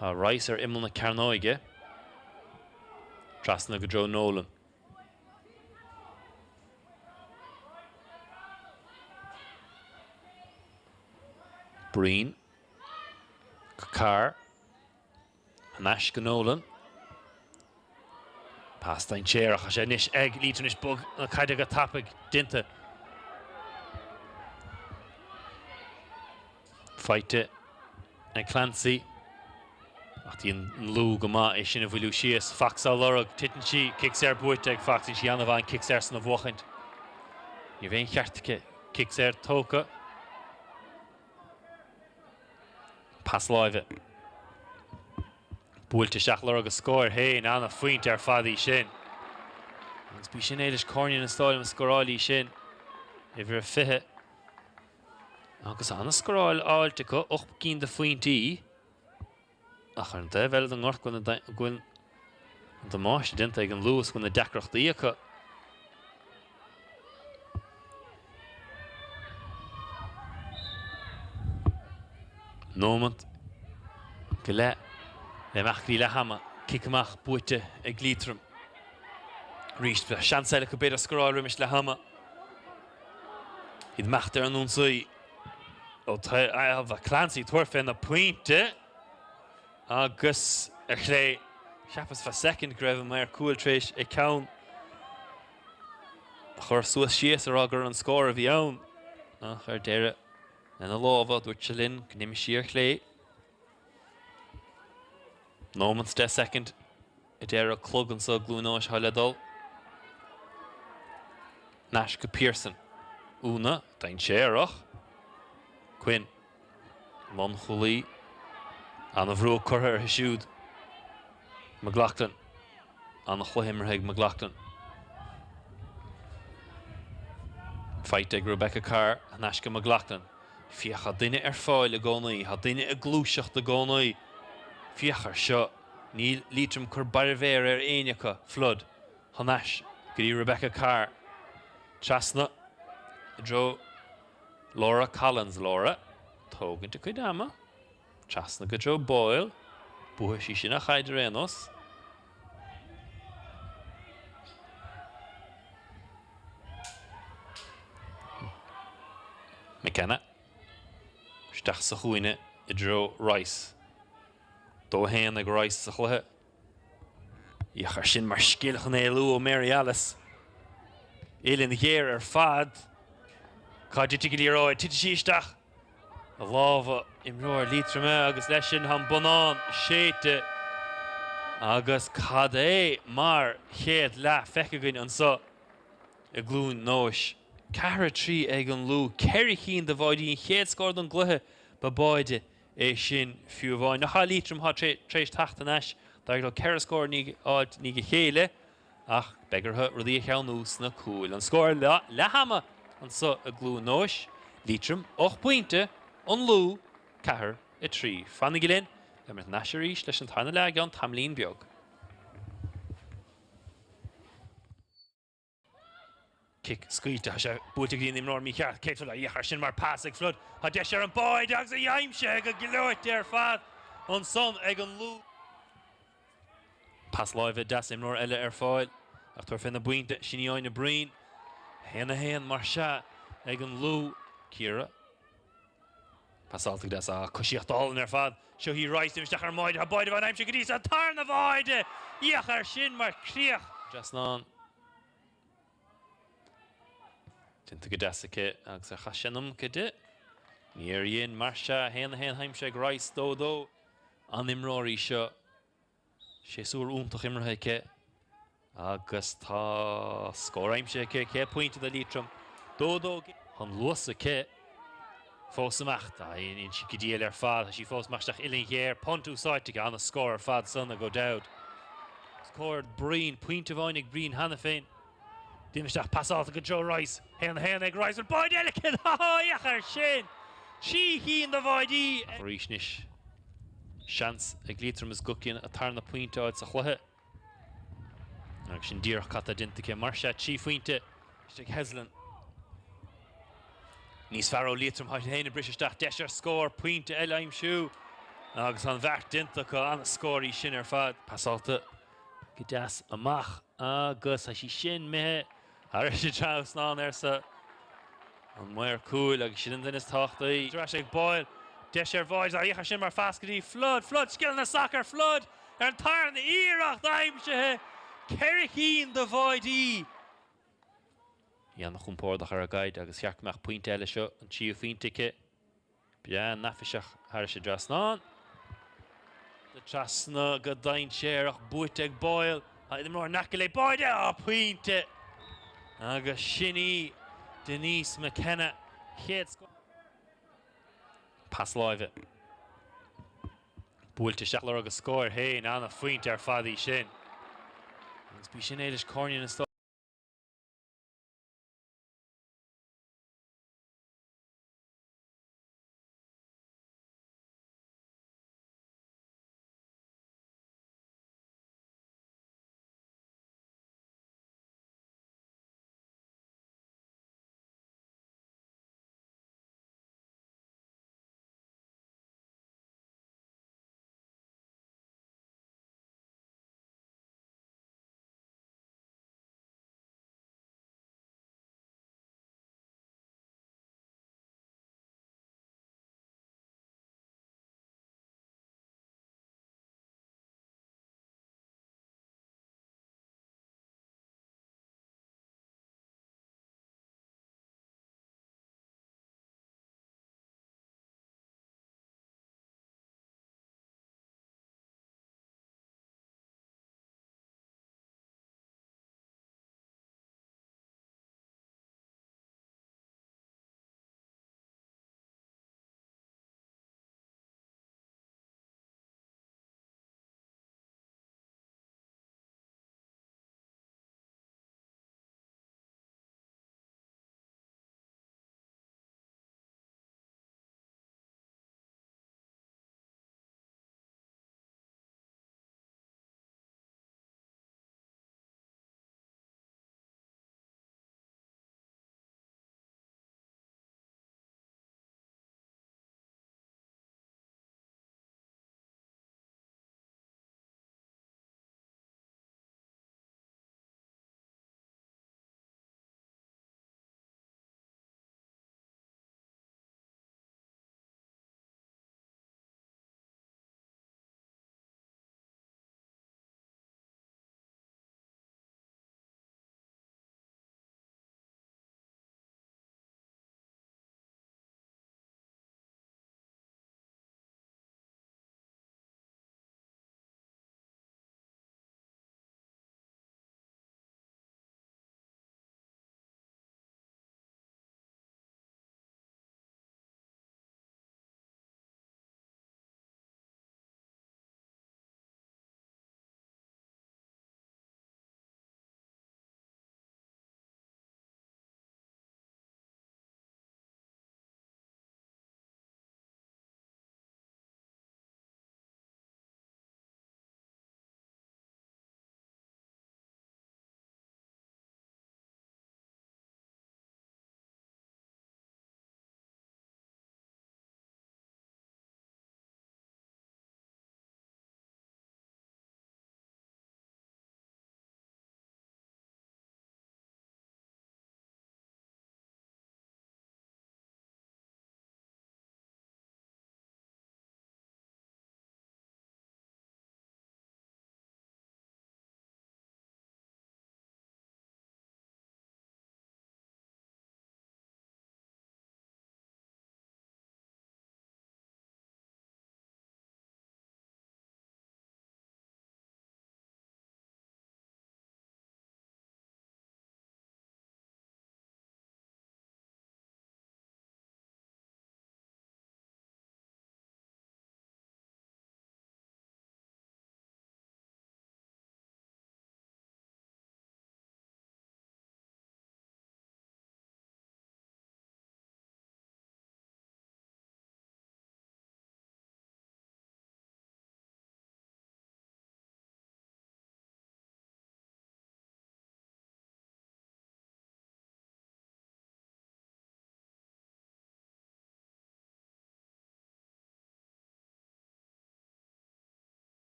Tá Rice ar imeall na cearnóige. Trasna go dtreo Nolan. Breen. Go Carr. Thar n-ais go Nolan. Pas dainséarach. Tá sé anois ag Liatroim anois bog na caide go tapaidh déanta. Faighte ag Clancy. Ach bhí an Lú go maith é sin a mhoilliú síos. Fox á lorg. Titeann sí. Cic saor buaite ag Fox. Bhí sí an-mhaith an cic saor san a bhuachaint. Ní raibh aon cheart aici cic saor tógtha. Pas láimhe. Buailte isteach lorg a scóir féin. Ana-phointe ar fad í sin. Agus b'í sin Éilis Cornion is dóigh liom a scóráil í sin. Uimhir a 20. Agus ana-scóráil fháilte acu, 8 gcinn de phointí. Ach ar an taobh eile den ngort go bhfuil an damáiste déanta ag an Lú is go bhfuil na deacrachtaí acu. Nóimeant go leith le imeacht go dtí leath ama. Cic amach buaite ag Liatroim. Arís, seans eile acu b'fhéidir scóráil roimis leath ama. Iad imeacht ar an ionsaí. Ó taobh Clancy tabhairt fé na pointe agus ar chlé. Cheapas feadh soicind go raibh an maor cúil tar éis a ceann a chur suas síos a rá gur an scór a bhí ann ach ar deireadh lena lámha dúirt sé linn go n-imigh sí ar chlé. Nóimeant is 10 soicind a deir an clog anso i gCluain Eois atá le dul. Thar n-ais go Pearson. Úna, dainséarach. Quinn. Lánchúlaí. An-bhrú curtha uirthi siúd. McLaughlin. An-chluiche imeartha ag McLaughlin. Faighte ag Rebecca Carr. Thar n-ais go McLaughlin. Féach, tá duine ar fáil i gcónaí. Tá duine ag gluaiseacht i gcónaí. Féach ar seo. Níl Liatroim cur barra mhéar ar éinne acu. Flood. Thar n-ais go dtí Rebecca Carr. Trasna i dtreo Laura Collins. Laura. Tógaint a cuid ama. Trasna go dtreo Boyle. Buafaidh sí sin an chaid ar aon nós. McKenna. Isteach sa chúinne i dtreo Rice. 2-1 ag Rice sa chluiche. Féach ar sin mar scil chun éalú ó Mary Alice. Uillinn ghéar ar fad. Cá dtitfidh an liathróid? Titfidh sí isteach i lámha imreoir Liatroma agus leis sin tá an bonnán séidte agus cad é mar chéad leath feicthe againn anso i gCluain Nóis. 4-3 ag an Lú, 4 chinn de bháidí, an chéad scór don gcluiche ba báide é sin fiú amháin. Ach tá Liatroim tar éis teacht thar n-ais, d'éirigh leo 4 scór i ndiaidh a chéile ach beidh orthu rudaí a shleamhnú sna cúil. An scór leath ama anso i gCluain Nóis, Liatroim 8 bpointe, An Lú 4, 3. Fanaigí linn, beimid thar n-ais arís leis an tarna leath i gceann tamaillín beag. Cic scaoilte, tá sé buailte go dtí an imreoir mícheart, Kate Flood, féach ar sin mar pas ag Flood, tá deis ar an báide agus í aimsithe go gleoite ar fad ansan ag an Lú. Pas láimhe deas, imreoir eile ar fáil ach tabhair fé na bpointe, sin í Áine Breen. 1-1 mar sea ag an Lú. Ciara. Pasáilte go deas, ah, coisíocht álainn ar fad. Seo í Rice, isteach ar an mbáide, tá báide amháin aimsithe go dtí sa tarna bháide! Féach ar sin mar chríoch! Trasnán. Déanta go deas aici agus ar chaith sé an iomarca di? Níor dhein, mar sea, 1-1 aimsithe ag Rice, 2-2. An imreoir í seo. Séasúr iontach imeartha aici agus tá scór aimsithe aici, chéad pointe do Liatroim. 2-2. Tá an luas aici fós amach. Tá sí go diail ar fad. Tá sí fós amach isteach uillinn ghéar. Punt úsáidte aici. An-scór ar fad san ag O'Dowd. comhair Breen. Pointe amháin ag Breen cheana féin. Déanamh isteach pasáilte go Joe Rice. 1-1 ag Rice. Bhfuil báide eile aici? Féach air sin! 3 chinn de bháidí! Arís anois, seans ag Liatroim is Guckian a tarna pointe a fháil sa chluiche. Agus sin díreach cad tá déanta aici. Mar sea, 3 phointe ag Heslin. Níos fearr ó Liatroim, tá siad féin ag briseadh isteach, deis ar scór, pointe eile a aimsiú agus an bheart déanta acu. An-scór í sin ar fad. Pasáilte go deas amach agus tá sí sin imithe thairis an trasnán, arsa an maor cúil agus sin an duine is tábhachtaí. Ar ais ag Boyle, deis ar bháide, féach air sin mar phas go dtí Flood, Flood, scileanna sacair, Flood ar an tarna iarracht aimsithe, 4 chinn de bháidí. Í an-chompordach ar an gcaid agus cheart go mbeadh pointe eile seo, an tríú phointe aici. Breá neafaiseach thairis an dtrasnán. Trasna go dainséarach, buaite ag Boyle. Tá imreoir in aice léi, báide! Á, pointe! Agus sin í Denise McKenna, chéad scór. Pas láimhe. Buailte isteach lorg a scóir féin, an-phointe ar fad í sin. Agus b'shin Éilis Cornion is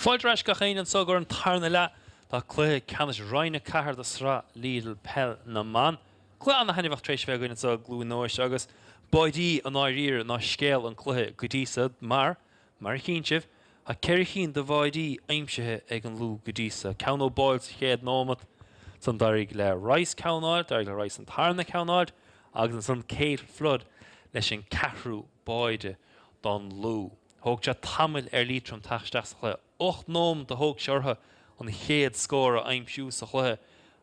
Fáilte ar ais gach éinne anseo go an tarna leath de chluiche ceannais Roinn 4 de Sraith Lidl Peil na mBan. Cluiche ana-thaitneamhach tar éis a bheith againn anseo i gCluain Eois agus báidí i ndáiríre ná scéal an chluiche go dtí so mar, mar a chíonn sibh, tá ceithre chinn de bháidí aimsithe ag an Lú go dtí so. Ceann ó Boyle sa chéad nóimeat, ansan d'éirigh le Rice ceann a fháil, d'éirigh le Rice an tarna ceann a fháil agus ansan Kate Flood leis an ceathrú báide don Lú. Thóg sé tamaill ar Liatroim teacht isteach sa chluiche. 8 nóimeat a thóg sé orthu an chéad scór a aimsiú sa chluiche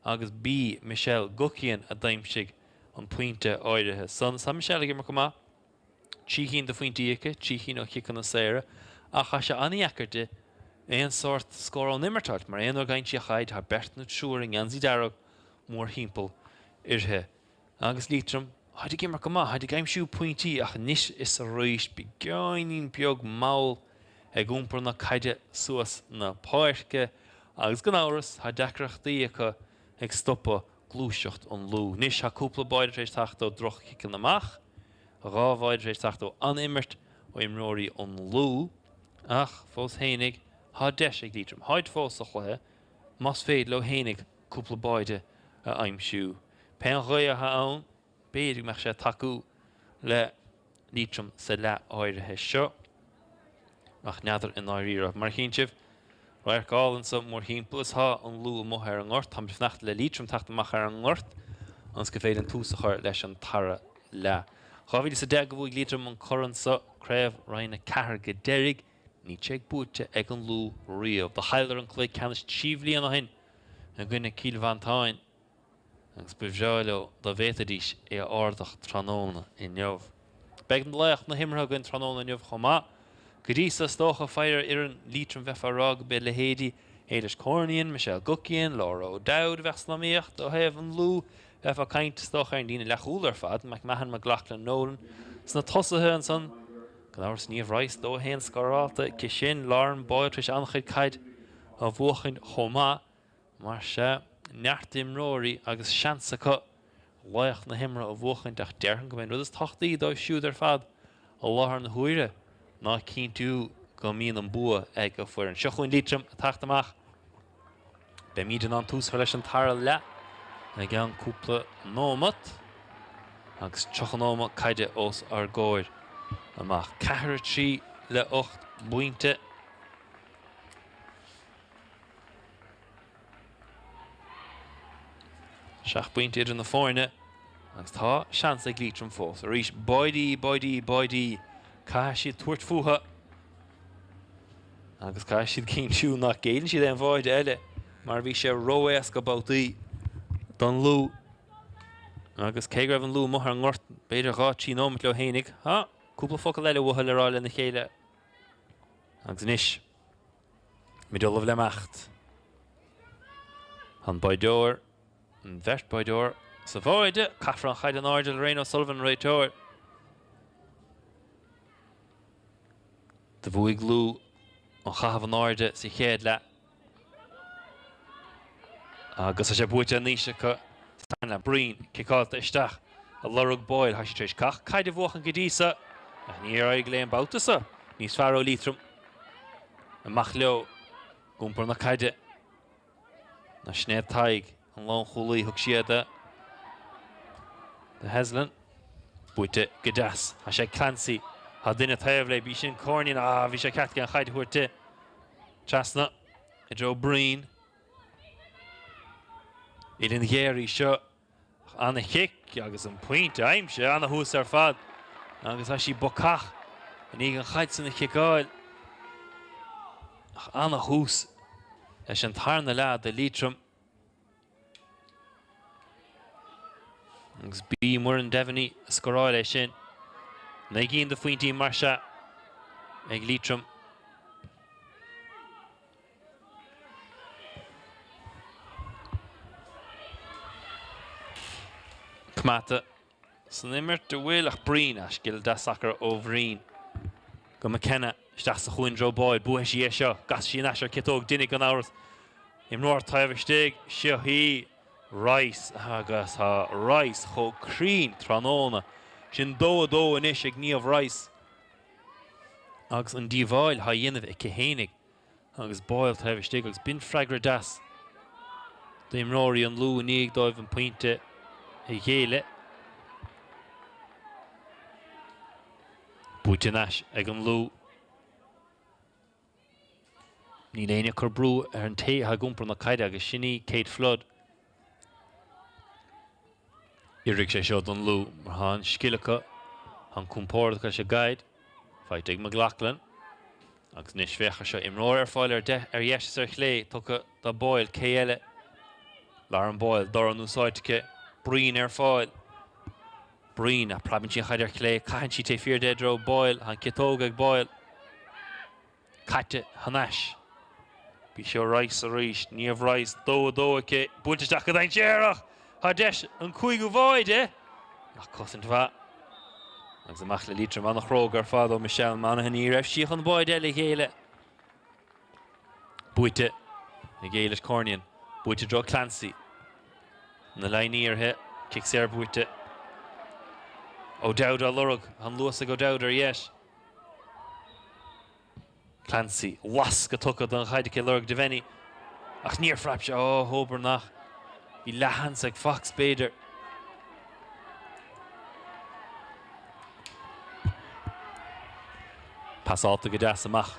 agus b'í Michelle Guckian a d'aimsigh an pointe áirithe san. Tá Michelle ag imirt go maith. 3 chinn de phointí aici, 3 chinn ó chiceanna saora, ach tá sé an-dheacair di aon sórt scór ón imirt a fháilt mar aon uair a fhaigheann sí an chaid tá beirt nó triúr i ngeansaí dearg mórthimpeall uirthi. Agus Liatroim, táid ag imirt go maith, táid ag aimsiú pointí ach anois is arís beagáinín beag mall ag iompar na caide suas na páirce agus gan amhras tá deacrachtaí acu ag stopadh gluaiseacht an Lú. Anois tá cúpla báide tar éis teacht ó droch-chiceanna amach, dhá bháide tar éis teacht ó an-imirt ó imreoirí an Lú ach fós fhéinig tá deis ag Liatroim, táid fós sa chluiche más féidir leo fhéinig cúpla báide a aimsiú. Pé an ghaoth atá ann, b'fhéidir go mbeadh sé ag tacú le Liatroim sa leath áirithe seo. Ach n'fheadar i ndáiríre. Mar a chíonn sibh, radharc álainn anso mórthimpeall is tá an Lú amuigh ar an ngort. Táimid ag fanacht le Liatroim teacht amach ar an ngort ionas gur féidir linn tús a chur leis an tara leath. 2010 a bhuaigh Liatroim an corn seo, Craobh Roinn 4 go deiridh. Níl sé buaite ag an Lú riamh. Do chailleadar an cluiche ceannais 3 bhliain ó shin i gcoinne Cill Mhantáin agus ba bhreá leo dá bhféadfaidís é a ardach tráthnóna inniu. Beidh laoch na himeartha againn tráthnóna inniu chomh maith. Go dtí so, is dócha, faire ar fhoireann Liatroim bheifeá ag rá go b'é leithéidí Éilis Cornian, Michelle Guckian, Laura O'Dowd a bheadh san iomaíocht ó thaobh an Lú. Bheifeá ag caint, is dócha, ar an líne leathchúil ar fad, McMahon, McLaughlin, Nolan. Sna tosaithe ansan, Gan amhras Niamh Rice, 2 1 scórálta aici sin. Lauren Boyle tar éis an-chuid caid a bhuachaint chomh maith. Mar sea, neart imreoirí agus seans acu laoch na himeartha a bhuachaint ach déarfainn go mbeidh an rud is tábhachtaí dóibh siúd ar fad i láthair na huaire ná cinntiú go mbíonn an bua ag a bhfoireann. Seo chugainn Liatroim ag teacht amach. Beimid in ann tús a chur leis an tara leath i gceann cúpla nóimeat agus 30 nóimeat caide os ár gcomhair amach. 4, 3 le 8 bpointe. Seacht bpointe idir na foirne agus tá seans ag Liatroim fós. Arís, báidí, báidí, báidí. Caithfidh siad tabhairt fúthu. Agus caithfidh siad cinntiú nach gcéilleann siad aon bháide eile mar bhí sé ró-éasca babhtaí don Lú. Agus cé go raibh an Lú amuigh ar an ngort b'fhéidir 2, 3 nóimeat leo fhéinig, tá cúpla focal eile uathu le rá lena chéile. Agus anois, muid ullamh le imeacht. An báideoir, an bheirt báideoir sa bháide, caithfear an chaid in airde Lorraine O'Sullivan, an réiteoir. Do bhuaigh Lú an caitheamh in airde sa chéad leath agus tá sé buaite anois acu sa tarna leath. Breen ciceáilte isteach ag lorg Boyle. Tá sí tar éis gach caid a bhuachan go dtí so ach níor éirigh léi an babhta so. Níos fearr ó Liatroim. Amach leo ag iompar na caide. Ná Sinéad Tadhg, an lánchúlaí, thug sí é do Heslin. Buaite go deas. Tá sé ag Clancy. Tá duine taobh léi. B'í sin Cornian. Ah, bhí sé ceart aici an chaid a thabhairt di. Trasna i dtreo Breen. Uillinn ghéar í seo. Ana-chic agus an pointe aimsithe, ana-thús ar fad agus tá sí bacach i ndiaidh an chaid san a chiceáil. Ach ana-thús leis an tarna leath do Liatroim. Agus b'í Muireann Devaney a scóráil é sin. 9 gcinn de phointí mar sea ag Liatroim. Coimeádta san imirt a bhfuil ach Breen, ah scil deas sacair ó Bhreen go McKenna isteach sa chúinne i dtreo Boyle, buafaidh sí é seo, casfaidh sí anois ar ciotóg Dinny gan amhras. Imreoir taobh istigh, seo í Rice agus tá Rice chomh cruinn tráthnóna. Sin 2-2 anois ag Niamh Rice agus an díobháil á dhéanamh aici fhéinig. Agus Boyle taobh istigh agus b'in freagra deas d'imreoirí an Lú i ndiaidh dóibh an pointe a ghéilleadh. Buaite anois ag an Lú. Níl éinne ag cur brú ar an té atá ag iompar na caide agus sin í Kate Flood. Oirfidh sé seo don Lú mar tá an scil acu, tá an compord acu leis an gcaid. Faighte ag McLaughlin. Agus anois féach air seo, imreoir ar fáil ar ar dheis is ar chlé, tugtha do Boyle, cé eile? Lauren Boyle, dorn úsáidte aici, Breen ar fáil. Breen, ach preabann sí an chaid ar chlé, caitheann sí taobh thiar de i dtreo Boyle, tá an chiotóg ag Boyle. Caite thar n-ais. B'seo Rice arís. Niamh Rice, 2, 2 aici. Buailte isteach go dainséarach! Tá deis an cúigiú báide! Ach cosaint mhaith. Agus amach le Liatroim. An-chróga ar fad ó Michelle Monaghan. Ní raibh sí chun báide eile a ghéilleadh. Buaite ag Éilis Cornion. Buaite i dtreo Clancy. Na Laighnigh uirthi. Cic saor buaite. O'Dowd á lorg. Tá an luas ag O'Dowd ar dheis. Clancy, lascadh tugtha don chaid aici ag lorg Devenny ach níor phreab sé. Ó, hobair nach. Bhí leathsheans ag Fox, b'fhéidir. Pasálta go deas amach.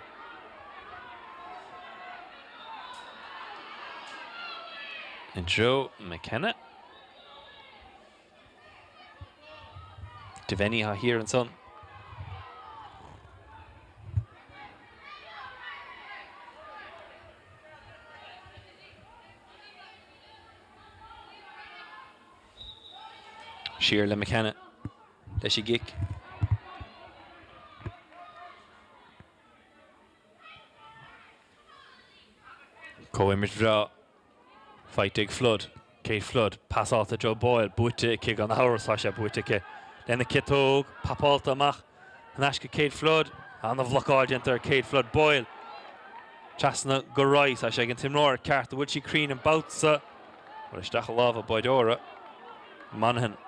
I dtreo McKenna. Devenny atá thiar ansan. Siar le McKenna leis an gcic. Comhimirt bhreá. Faighte ag Flood. Kate Flood. Pasáilte i dtreo Boyle. Buaite aici gan amhras. Tá sé buaite aici lena ciotóg. Papálta amach in aisce Kate Flood. Ana-bhlocáil déanta ar Kate Flood. Boyle trasna go Rice. Tá sé ag an t-imreoir ceart. An bhfuil sí cruinn an babhta seo? Bhuel isteach i lámha báideora. Monaghan.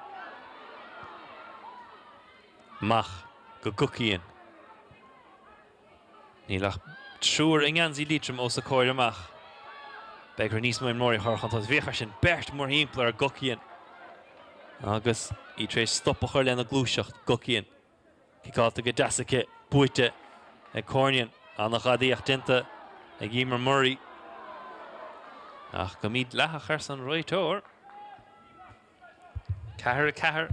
Amach go Guckian. Níl ach triúr i ngeansaí Liatroim os a comhair amach. Beidh ar níos mó imreoirí a chur chun tosaigh. Féach air sin, beirt mórthimpeall ar Guckian agus í tar éis stop a chur lena gluaiseacht. Guckian ciceáilte go deas aici, buaite ag Cornion. An-ghadaíocht déanta ag Emer Murray. Ach go mídhleathach arsa an réiteoir. 4, 4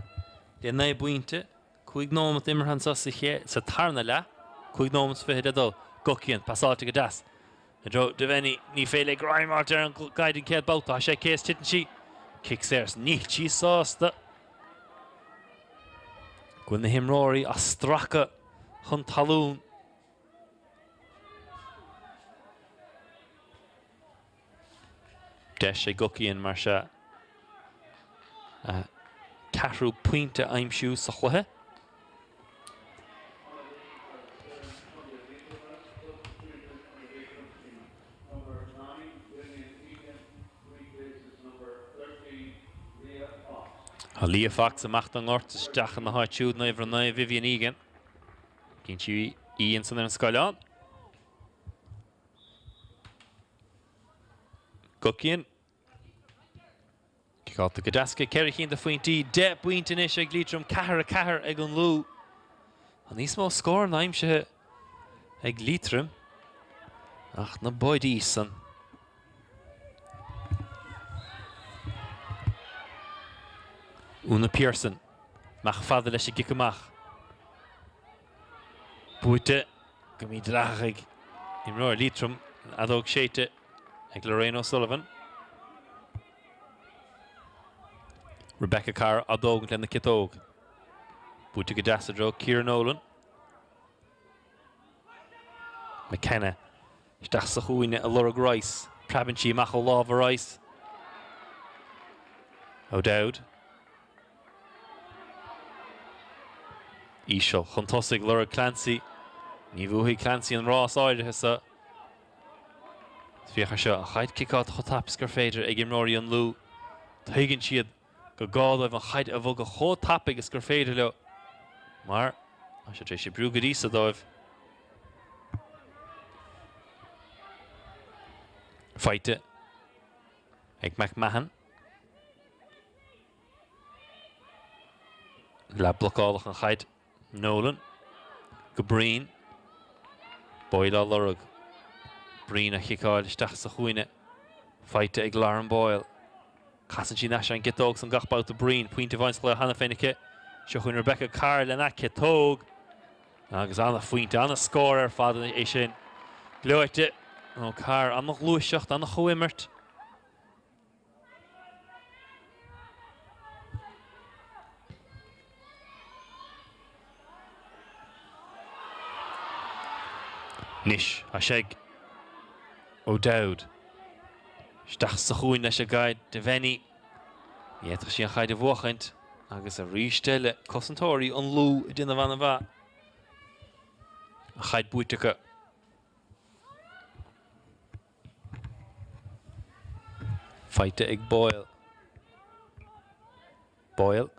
le 9 bpointe. 5 nóimeat imeartha anseo sa tarna leath. 5 nóimeat is fiche le dul. Guckian, pasáilte go deas i dtreo Devenny. Ní féidir léi greim a fháilt ar an gcaid an chéad babhta. Tá sé aici is titeann sí. Cic saor is níl sí sásta go bhfuil na himreoirí á stracadh chun talún. Deis ag Guckian mar seo a ceathrú pointe a aimsiú sa chluiche. Tá Leah Fox amach don ngort isteach ina háit siúd in uimhir 9 Vivian Egan. Cíonn sí í ansan ar an scáileán. Guckian. Ciceáilte go deas aici, 4 chinn de phointí, 10 bpointe anois ag Liatroim, 4, 4 ag an Lú. Tá níos mó scóranna aimsithe ag Liatroim ach na báidí san. Úna Pearson, amach fada leis an gcic amach. Buaite go mídhleathach ag imreoir Liatroim, an fheadóg séidte ag Lorraine O'Sullivan. Rebecca Carr á dtógaint lena ciotóg. Buaite go deas i dtreo Ciara Nolan. McKenna isteach sa chúinne ag lorg Rice. Preabann sí amach ó lámha Rice. O'Dowd. Íseal chun tosaigh, lorg Clancy. Ní bhuafaidh Clancy an rás áirithe seo. Féach air seo, an chaid ciceáilte chomh tapa is gur féidir ag imreoirí an Lú. Tuigeann siad gur gá dóibh an chaid a bhogadh chomh tapaidh is gur féidir leo mar tá sé tar éis oibriú go dtí so dóibh. Faighte ag McMahon. Leathbhlocálach an chaid. Nolan go Breen. Boyle á lorg. Breen á chiceáil isteach sa chúinne. Faighte ag Lauren Boyle. Casann sí thar n-ais ar an gciotóg san gach babhta Breen. Pointe amháin sa chluiche cheana féin aici. Seo chugainn Rebecca Carr lena ciotóg. Agus ana-phointe, ana-scór ar fad é sin. Gleoite ó Carr. Ana-ghluaiseacht, ana-chomhimirt. Anois, tá sé ag O'Dowd. Isteach sa chúinne leis an gcaid. Devenny. Ní fhéadfadh sí an chaid a bhuachaint. Agus arís eile, cosantóirí an Lú ag déanamh an-mhaith. An chaid buaite acu. Faighte ag Boyle. Boyle.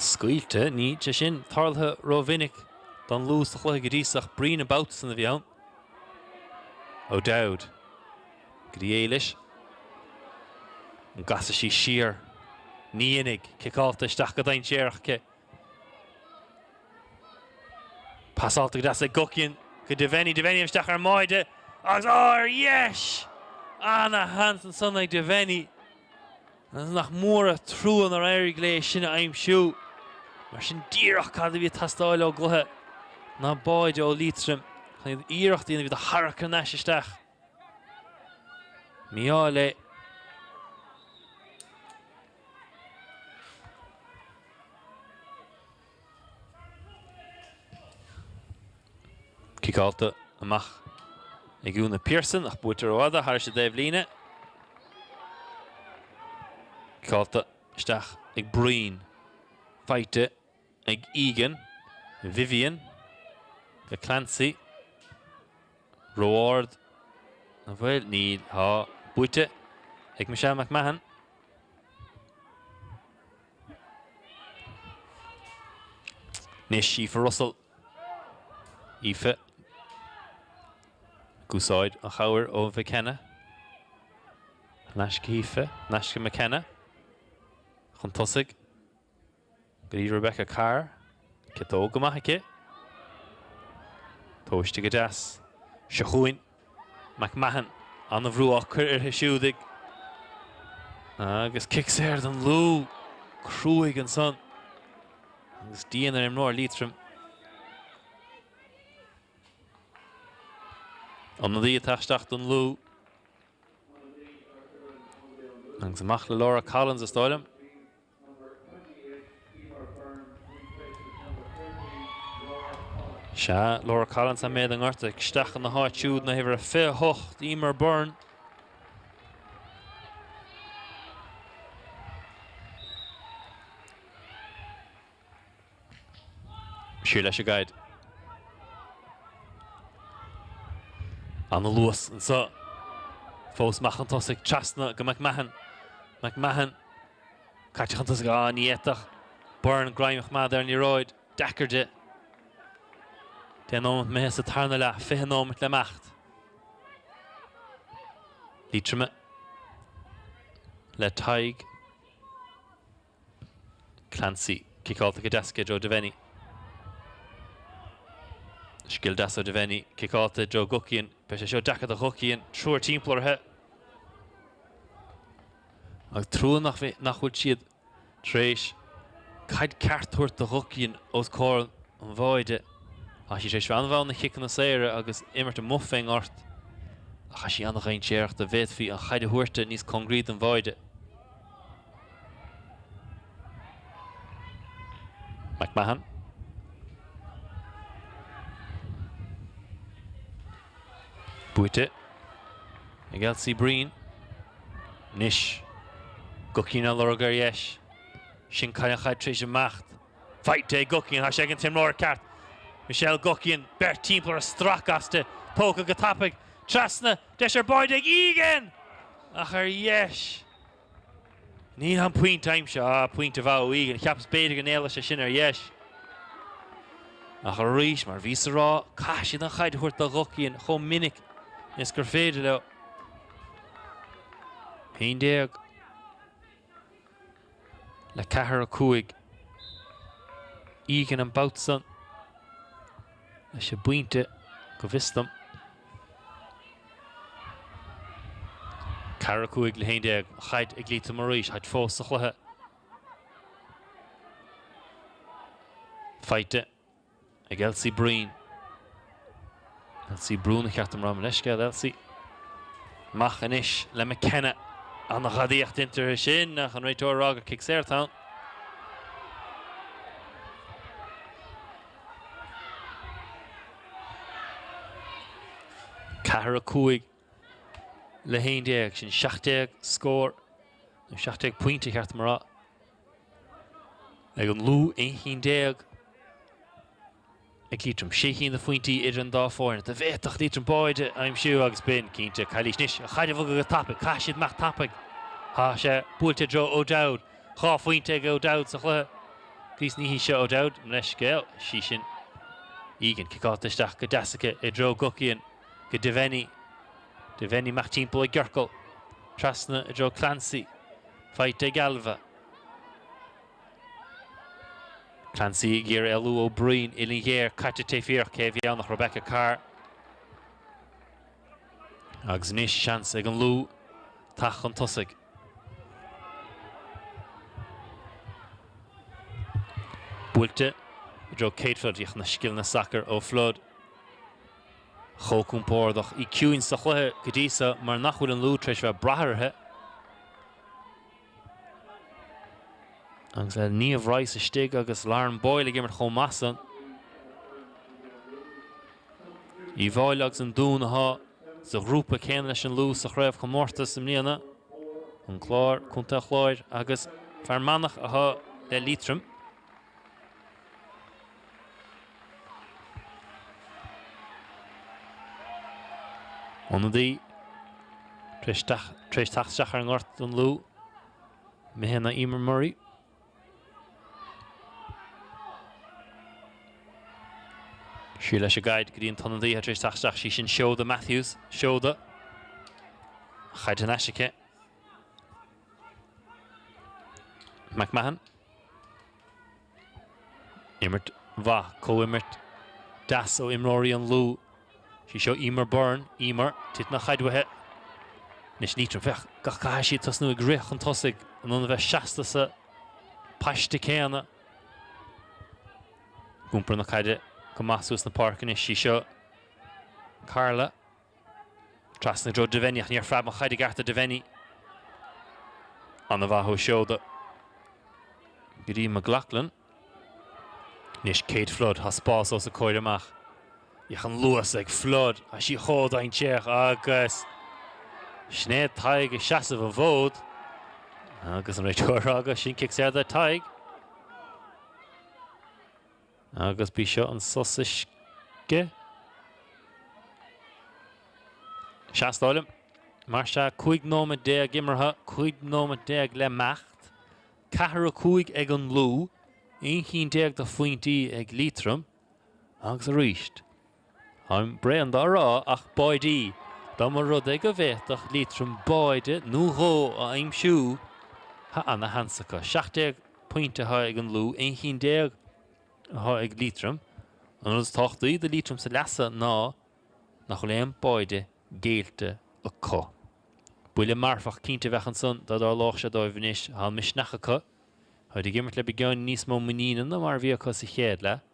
Scaoilte, níl sé sin tarlaithe rómhinic don Lú sa chluiche go dtí so ach Breen an babhta san a bhí ann. O'Dowd go dtí Éilis. An gcasfaidh sí siar? Ní dhéanfaidh. Ciceáilte isteach go dainséarach aici. Pasáilte go deas ag Guckian go Devenny, Devenny isteach ar an mbáide agus á ar dheis! Ana-sheans ansan ag Devenny agus nach mór an trua nár éirigh léi sin a aimsiú. Mar sin díreach cad a bhí ag teastáil ón gcluiche ná báide ó Liatroim chun iad iarracht a dhéanamh iad a tharrac thar n-ais isteach. Mí-ádh léi. Ciceáilte amach ag Úna Pearson ach buaite rófhada thairis an dtaobhlíne. Ciceáilte isteach ag Breen. Faighte ag Egan. Vivian go Clancy. Ró-ard an bhfuil? Níl. Tá. Buaite ag Michelle McMahon. Anois Aoife Russell. Aoife ag úsáid an chabhair ó McKenna. Thar n-ais go hAoife, thar n-ais go McKenna. Chun tosaigh. Go dtí Rebecca Carr. Ciotóg go maith aici. Tomhaiste go deas. Seo chugainn McMahon. An-bhrú á cur uirthi siúd ag agus cic saor don Lú. Cruaidh ansan. Agus dian ar imreoir Liatroim. Ionadaí atá isteach don Lú. Agus amach le Laura Collins is dóigh liom. Sea, Laura Collins an méad an ngorta isteach ina háit siúd na huimhir 28, Emer Byrne. Siar leis an gcaid. Ana-luas anseo. Fós amach chun tosaigh, trasna go McMahon. McMahon. Caite chun tosaigh. Á, ní fhéadfadh Byrne greim a choimeád ar an liathróid. Deacair di. 10 nóiméad imithe sa tarna leath, 20 nóiméad le imeacht. Liatroim le Tadhg. Clancy. Ciceáilte go deas aici i dtreo Devenny. Scil deas ó Devenny. Ciceáilte i dtreo Guckian. Beidh sé seo deacair do Ghuckian. Triúr timpeall uirthi. Agus trua nach bhfuil siad tar éis caid ceart a thabhairt do Ghuckian os comhair an bháide. Tá sí tar éis bheith an-mhall na chiceanna saora agus imirt amuigh fén ngort. Ach tá sí an-dhainséarach dá bhféadfaí an chaid a thabhairt di níos cóngaraí don bháide. McMahon. Buaite ag Elsie Breen. Anois, Guckian á lorg ar dheis. Sin caid an chaid tar éis imeacht. Faighte ag Guckian, tá sé ag an t-imreoir ceart. Michelle Guckian, beirt timpeall uirthi, strac aisti. Tógtha go tapaidh. Trasna, deis ar báide ag Egan! Ach ar dheis. Níl an pointe aimsithe. Ah, pointe mhaith ó Egan. Cheapas b'fhéidir go n-éalódh sé sin ar dheis. Ach arís, mar a bhíos a rá, caithfidh siad an chaid a thabhairt do Ghuckian chomh minic is gur féidir leo. 11 le 4, 5. Egan an babhta san leis an bpointe, go bhfios dom. 4, 5 le 11. An chaid ag Liatroim arís, táid fós sa chluiche. Faighte ag Elsie Breen. Elsie Brún ba cheart dom a rá, mo leithscéal, Elsie. Amach anois le McKenna. An-ghadaíocht déanta uirthi sin ach an réiteoir ag rá gur cic saor atá ann. 4, 5 le 11, sin 17 scór, nó 17 pointe ba cheart dom a rá, ag an Lú, 11 cinn ag Liatroim. Sé cinn de phointí idir an dá foireann. Dá bhféadfadh Liatroim báide a aimsiú agus b'in, cinnte, calaois. Anois, an chaid a bhogadh go tapaidh, caithfidh siad imeacht tapaidh. Tá sé buailte i dtreo O'Dowd. 2 phointe ag O'Dowd sa chluiche. Agus ní hí seo O'Dowd, mo leithscéal, sí sin Egan. Ciceáilte isteach go deas aici i dtreo Guckian, go Devenny. Devenny amach timpeall an ciorcal. Trasna i dtreo Clancy. Faighte ag Ailbhe. Clancy ag iarraidh éalú ó Breen, uillinn ghéar, caite taobh thiar, cé a bhí ann ach Rebecca Carr. Agus anois seans ag an Lú teacht chun tosaigh. Buailte i dtreo Kate Flood, féach na scileanna sacair ó Flood. Chomh compordach, í ciúin sa chluiche go dtí so mar nach bhfuil an Lú tar éis bheith ag brath uirthi. Agus le Niamh Rice istigh agus Lauren Boyle ag imirt chomh maith san. Uíbh Fhailí agus an Dún atá sa ghrúpa céanna leis an Lú sa chraobhchomórtas i mbliana. An Clár, Contae an Chláir agus Fear Manach atá le Liatroim. Ionadaí tar éis teacht isteach ar an ngort don Lú, imithe ná Emer Murray. Siar leis an gcaid go dtí an t-ionadaí atá tar éis teacht isteach, sí sin Seoda Matthews. Seoda. Chaid in ais aici. McMahon. Imirt mhaith, comhimirt deas ó imreoirí an Lú. Sí seo Emer Byrne, Emer, titeann an chaid uaithi. Anois Liatroim, féach, go gcaithfidh siad tosnú ag rith chun tosaigh in ionad a bheith seasta sa paiste céanna. Ag iompar na caide go maith suas na páirce anois. Sí seo Carla. Trasna i dtreo Devenny ach níor phreab an chaid i gceart do Devenny. An-mhaith ó Seoda go dtí McLaughlin. Anois Kate Flood, tá spás os a comhair amach. Féach an luas ag Flood, tá sí chomh dainséarach agus Sinéad Tighe ag seasamh an bhfód. Agus an réiteoir ag rá gur sin cic saor do Tighe. Agus b'í seo an sos uisce. Sea, is dóigh liom. Mar sea, 15 nóiméad imeartha, 15 nóiméad le himeacht. 4-5 ag an Lú, 11 chinn de phointí ag Liatroim. Agus arís, táim bréan dá rá ach báidí, dá mba rud é go bhféadfadh Liatroim báide nó dhó a aimsiú, tá ana-sheans acu. 17 pointe atá ag an Lú, 11 chinn atá ag Liatroim. An rud is tábhachtaí do Liatroim sa leath seo ná nach bhfuil aon báide géillte acu. Buille marfach cinnte a bheadh ansan dá dtarlódh sé dóibh anois. Tá an misneach acu. Táid ag imirt le beagáinín níos mó muiníne ná mar a bhí acu sa chéad leath.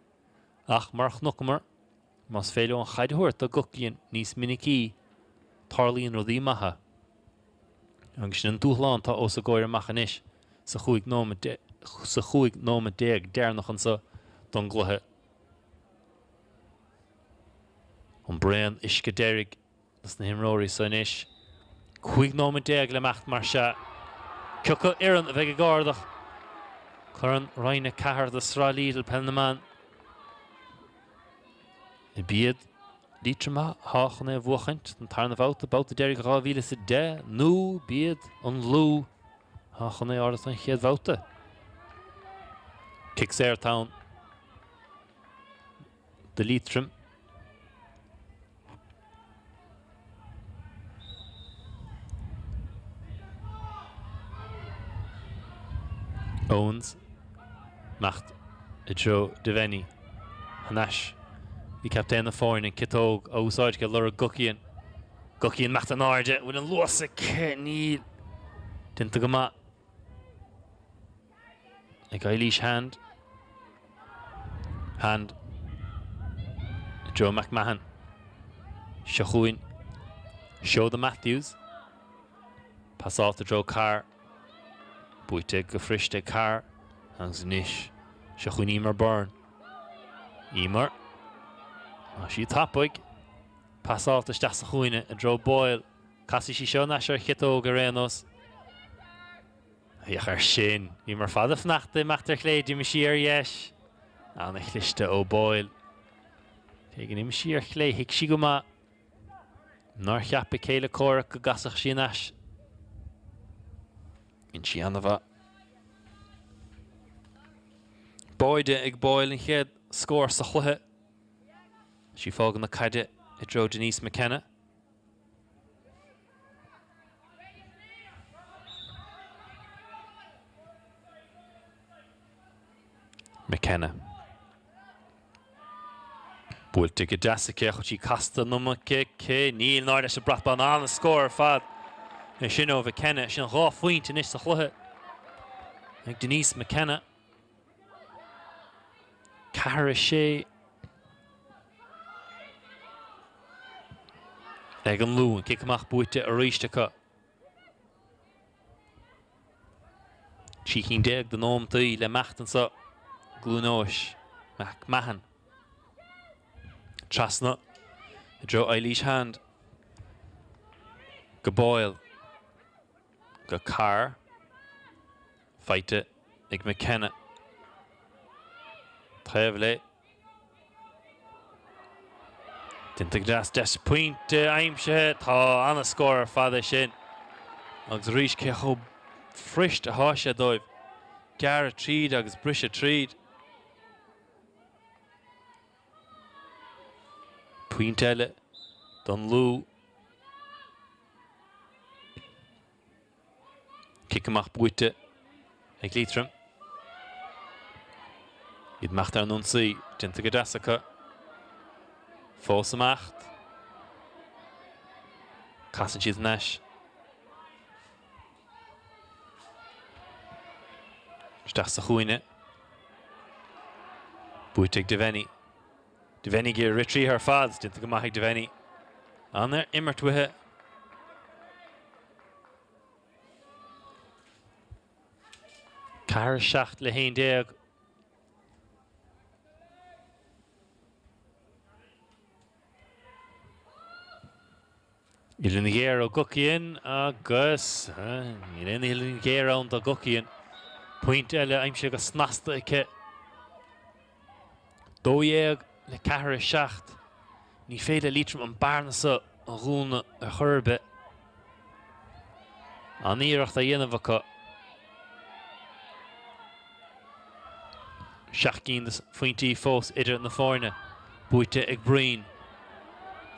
Ach mar a chonaiceamar, más féidir leo an chaid a thabhairt do Guckian níos minicí, tarlaíonn rudaí maithe. Agus sin an dúshlán atá os a gcomhair amach anois sa chúig nóiméad sa chúig nóiméad deireanach anso don gcluiche. An braon uisce deiridh dos na himreoirí so anois. 15 nóiméad le imeacht mar sea. Cioca fhoireann a bheidh ag ardach Corn Roinn 4 de Sraith Lidl Peil na mBan? Ab iad Liatroim atá chun é a bhuachaint don tarna bhabhta, babhta deiridh 2010, nó b'iad an Lú atá chun é a ardach don chéad bhabhta? Cic saor atá ann. Do Liatroim. Owens. Imeacht i dtreo Devenny. Thar n-ais go dtí captaen na foirne, an ciotóg á úsáid aici ag lorg Guckian. Guckian imeacht in airde. Bhfuil an luas aici? Níl. Déanta go maith ag Eilís Hand. Hand i dtreo McMahon. Seo chugainn Seoda Matthews. Pasáilte i dtreo Carr. Buaite go fuirist ag Carr agus anois seo chugainn Eimear Byrne. Eimear. Tá sí tapaidh. Pasáilte isteach sa chúinne i dtreo Boyle. Casfaidh sí seo anois ar chiotóg ar aon nós. Féach air sin. Bhíomar ar fad ag fanacht imeacht ar chlé, d'imigh sí ar dheis. Ana-chliste ó Boyle. Cé go n-imigh sí ar chlé, thuig sí go maith nár cheap a céile comhraic go gcasfadh sí anois. Bíonn sí ana-mhaith. Báide ag Boyle an chéad scór sa chluiche. Sí ag fágáil na caide i dtreo Denise McKenna. McKenna. Buailte go deas aici, ach sí casta an iomarca aici. Níl, in airde leis an brat bán. An-scór ar fad é sin ó McKenna. Sin 2 phointe anois sa chluiche ag Denise McKenna. 4, 6 ag an Lú. An cic amach buaite arís acu. 13 cinn de nóimeataí le imeacht anseo i gCluain Eois. McMahon. Trasna i dtreo Eilís Hand. Go Boyle. Go Carr. Faighte ag McKenna. Taobh léi. Déanta go deas. Deis pointe aimsithe. Tá an-scór ar fad é sin. Agus arís cé chomh fuirist atá sé dóibh gearradh tríd agus briseadh tríd. Pointe eile don Lú. Cic amach buaite ag Liatroim. Iad ag imeacht ar an ionsaí, déanta go deas acu. Fós ag imeacht. Casann siad anois. Isteach sa chúinne. Buaite ag Devenny. Devenny ag rith tríothu ar fad. Déanta go maith ag Devenny. An-imirt uaithi. 4, 7 le 11. Uillinn ghéar ó Guckian agus níl aon uillinn ghéar ann do Guckian. Pointe eile aimsithe go snasta aici. 12 le 4, 7. Ní féidir le Liatroim an bearna seo a dhúnadh ar chor ar bith. An-iarracht á dhéanamh acu. 7 gcinn de phointí fós idir na foirne. Buaite ag Breen.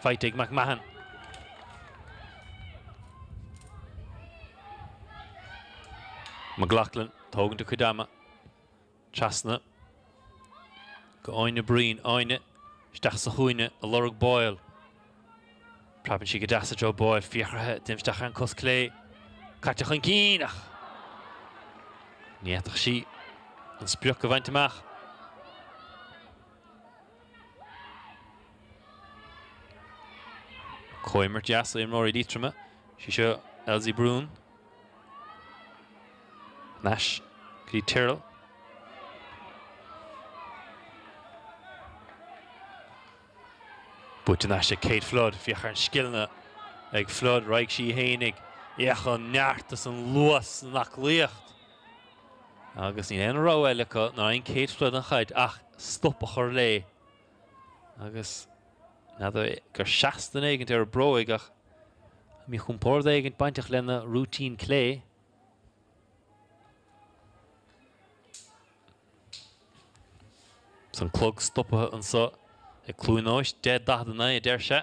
Faighte ag McMahon. McLaughlin tógaint a cuid ama. Trasna go Áine Breen. Áine isteach sa chúinne ag lorg Boyle. Preabann sí go deas i dtreo Boyle. Féach uirthi ag déanamh isteach ar an cos clé. Caite chun cinn ach ní fhéadfadh sí an sprioc a bhaint amach. Comhimirt dheas ó imreoirí Liatroma. Sí seo Elsie Brún. Anois go dtí Tyrrell. Buaite anois ag Kate Flood. Féach ar an scileanna ag Flood. Raghaidh sí fhéinig. Féach an neart is an luas san aclaíocht. Agus níl aon rogha eile acu ná aon Kate Flood an chaid ach stop a chur léi. Agus n'fheadar gur sheas duine éigint ar a bróig ach míchompord éigint bainteach lena rúitín clé. Is an clog stoptha anseo. Ag Cluain Eois, 10, 49 a deir sé.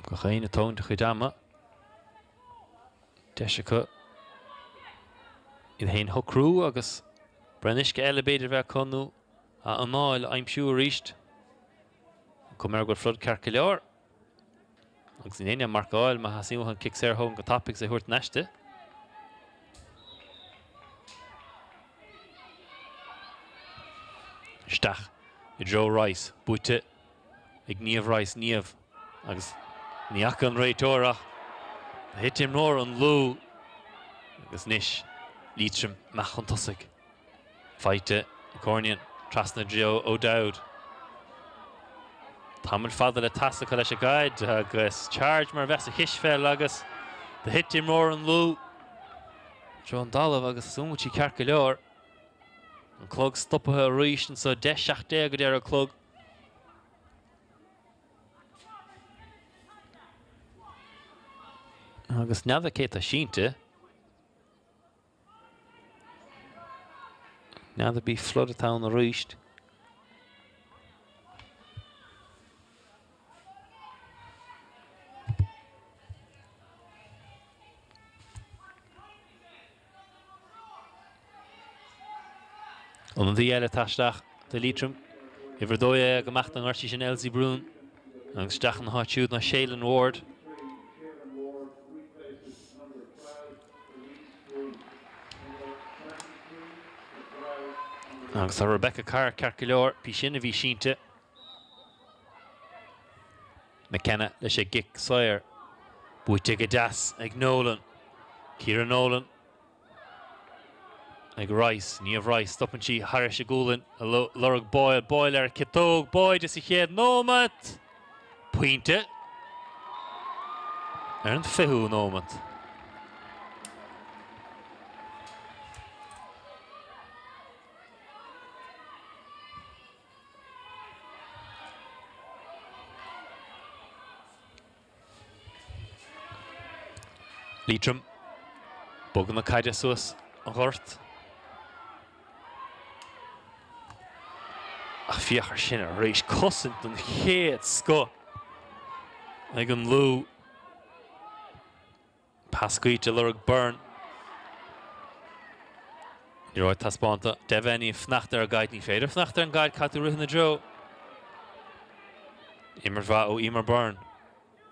Gach éinne ag tógaint a chuid ama. Deis acu iad féin a shocrú agus braon uisce eile b'fhéidir a bheith acu nó a anáil a aimsiú arís. An cuma air go bhfuil Flood ceart go leor. Agus níl éinne á marcáil má theastaíonn uathu an cic saor a thógaint go tapaidh agus é a thabhairt in aiste. Isteach i dtreo Rice, buaite ag Niamh Rice, Niamh agus ní fhaca an réiteoir ach thit imreoir an Lú agus anois Liatroim amach chun tosaigh. Faighte ag Cornion, trasna i dtreo O'Dowd. Tamall fada le teacht acu leis an gcaid agus charge mar a bheadh sa chispheil agus do thit imreoir an Lú i dtreo an dtalamh agus is ionann sí ceart go leor. An clog stoptha arís anso, 10:17 a deir an clog. Agus n'fheadar cé tá sínte. N'fheadar ab í Flood atá ann arís. Ionadaí eile atá isteach do Liatroim. Uimhir 12 amach den ngortaí sin Elsie Bruen agus isteach ina háit siúd ná Shaylin Ward. Agus tá Rebecca Carr ceart go leor, b'í sin a bhí sínte. McKenna leis an gcic saor. Buaite go deas ag Nolan. Ciara Nolan ag Rice. Niamh Rice, stopann sí thairis a gualainn ag lorg Boyle. Boyle ar a ciotóg. Báide sa chéad nóimeat. Pointe ar an 20ú nóimeat. Liatroim, bogadh na caide suas an gort. Ach féach ar sin arís, cosaint den chéad scoth ag an Lú. Pas scaoilte lorg Byrne. Ní raibh taispeánta Devaney fanacht ar an gcaid. Ní féidir fanacht ar an gcaid, caithfidh tú rith ina dtreo. Imirt mhaith ó Emer Byrne.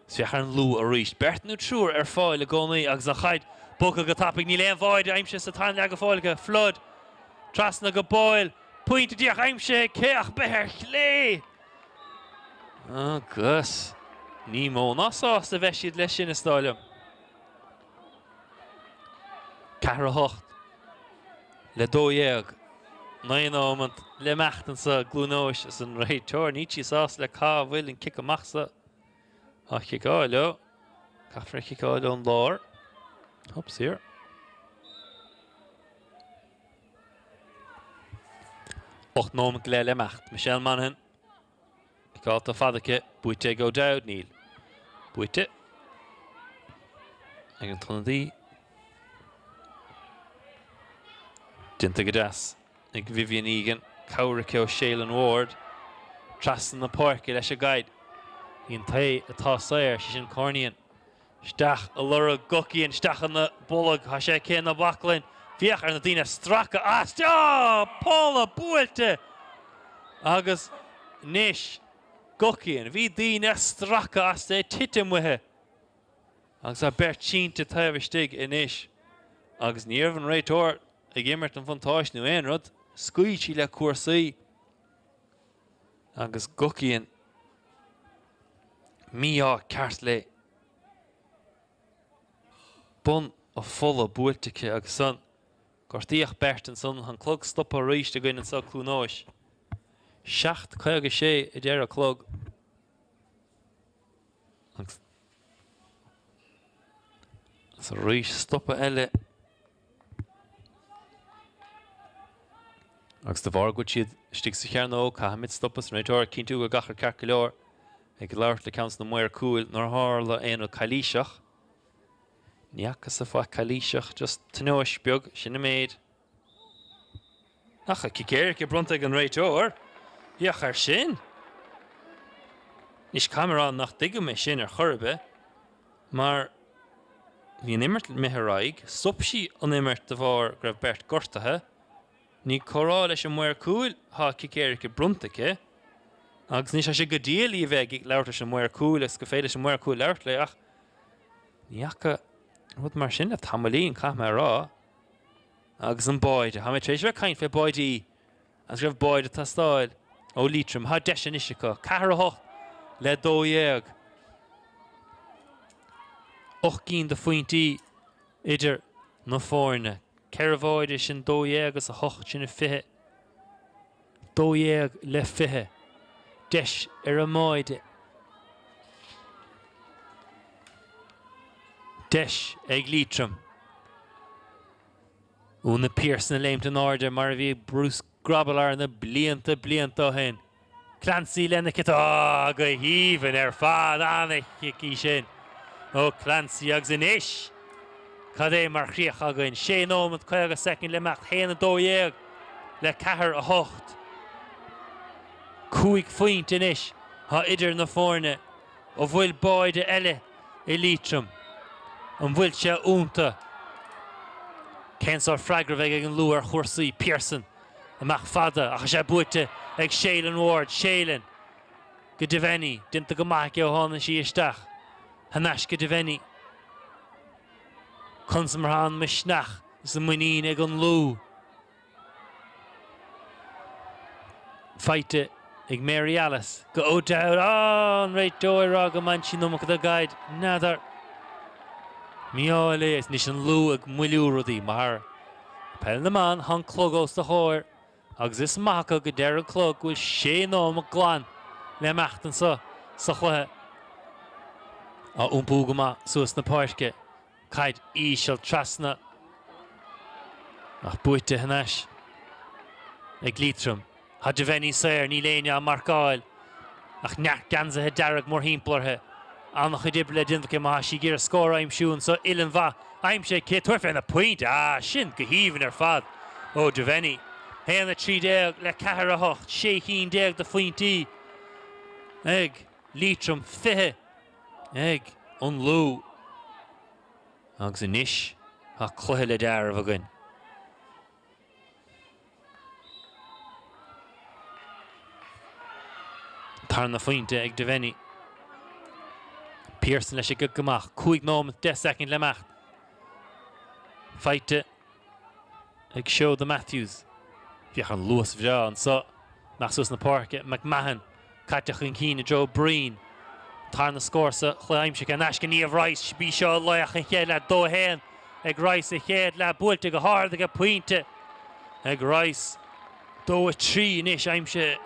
Is féach ar an Lú arís. Beirt nó triúr ar fáil i gcónaí agus an chaid bogtha go tapaidh. Níl aon bháide aimsithe sa tarna leath go fóill acu. Flood trasna go Boyle. Pointe díreach aimsithe cé ach beith ar chlé! Agus ní mó ná sásta a bheidh siad leis sin, is dóigh liom. 4 8 le 12. 9 nóimeant le imeacht anso i gCluain Eois is an réiteoir níl sí sásta le cá bhfuil an cic amach so á chiceáil leo. Caithfear a chiceáil ón lár. Hop siar. 8 nóimeant go leith le imeacht. Michelle Monaghan. Ciceáilte fada aici, buaite ag O'Dowd, níl. Buaite ag an t-ionadaí. Déanta go deas ag Vivian Egan, cabhair aici ó Shaylin Ward. Trasna na páirce leis an gcaid. Í an té atá saor, sé sin Cornian. Isteach ag lorg Guckian, isteach ina bolg, tá sé aici ina baclainn. Féach ar na daoine ag stracadh as. Á! Paula buailte! Agus anois Guckian. Bhí daoine ag stracadh as é, titim uaithi. Agus tá beirt sínte taobh istigh anois. Agus ní raibh an réiteoir ag imirt an bhuntáiste nó aon rud. Scaoil sí le cúrsaí. Agus Guckian mí-ádh ceart léi. Bun a fola buailte aici agus ansan gortaíodh beirt ansan. An clog stoptha arís againn anso Cluain Eois. 7:56 a deir an clog. Agus arís stopadh eile. Agus de bharr go bhfuil siad istigh sa chearnóg, caithfimid stopadh is an réiteoir ag cinntiú go bhfuil gach rud ceart go leor, ag labhairt le ceann de na maoir cúil nár tharla aon rud calaoiseach. Ní fhacthas faic calaoiseach, just tionóisc beag, sin an méid. Ach tá cic éirice bronnta ag an réiteoir. Féach air sin! Anois caithfidh mé a rá nach dtuigim é sin ar chor ar bith mar bhí an imirt imithe ar aghaidh, stop sí an imirt de bharr go raibh beirt gortaithe. Ní comhrá leis an maor cúil tá cic éirice bronnta aici agus anois tá sé go diail í a bheith ag labhairt leis an maor cúil agus gur féidir leis an maor cúil labhairt léi ach ní fhaca rud mar sin le tamaillín, caithfidh mé a rá. Agus an báide, tá mé tar éis a bheith ag caint fé báidí agus go raibh báide ag teastáil ó Liatroim. Tá deis anois acu, 4 8 le 12. 8 gcinn de phointí idir na foirne. 4 bháide, sin 12 agus 8, sin 20. 12 le 20. Deis ar an mbáide. Deis ag Liatroim. Úna Pearson ag léimt in airde mar a bhí Bruce Grobbelaar na blianta blianta ó shin. Clancy lena cic. Á, go haoibhinn ar fad! An-chic í sin ó Clancy agus anois cad é mar chríoch againn? 6 nóiméad 50 soicind le imeacht, 1, 12 le 4, 8. 5 phointe anois atá idir na foirne. An bhfuil báide eile i Liatroim? An bhfuil sé iontu? Cén sórt freagra a bheidh ag an Lú ar chúrsaí? Pearson. Amach fada, ach tá sé buaite ag Shealyn Ward. Shealyn go Devaney. Déanta go maith aici ó tháinig sí isteach. Thar n-ais go Devaney. Conas mar atá an misneach is an muinín ag an Lú. Faighte ag Mary Alice go O'Dowd. Á, an réiteoir ag rá go mbain sí an iomarca den gcaid. N'fheadar. Mí-ádh léi. Anois an Lú ag moilliú rudaí mar. Peil na mBan, tá an clog os do chomhair agus is maith acu go deir an clog go bhfuil sé nóiméad glan le imeacht anseo sa chluiche. Á iompú go maith suas na páirce, caid íseal trasna ach buaite thar n-ais ag Liatroim. Tá Devaney saor, níl éinne á marcáil ach neart geansaithe dearg mórthimpeall uirthi. An-chuid oibre le déanamh aici má tá sí ag iarraidh scór a aimsiú anseo. Uillinn mhaith aimsithe aici, tabhairt fé na pointe! Ah, sin go haoibhinn ar fad ó Devaney. 1, 13 le 4, 8, 16 chinn de phointí ag Liatroim, 20 ag an Lú. Agus anois tá cluiche le deáramh againn. Tarna phointe ag Devaney. Pearson leis an gcic amach. 5 nóiméad 10 soicind le imeacht. Faighte ag Seoda Matthews. Féach an luas bhreá anseo. Amach suas na páirce. McMahon caite chun cinn i dtreo Breen. Tarna scór sa chluiche aimsithe in aisce Niamh Rice. B'í seo laoch an chéad leath 2 1 ag Rice sa chéad leath buailte go hard aige pointe ag Rice 2 3 anois aimsithe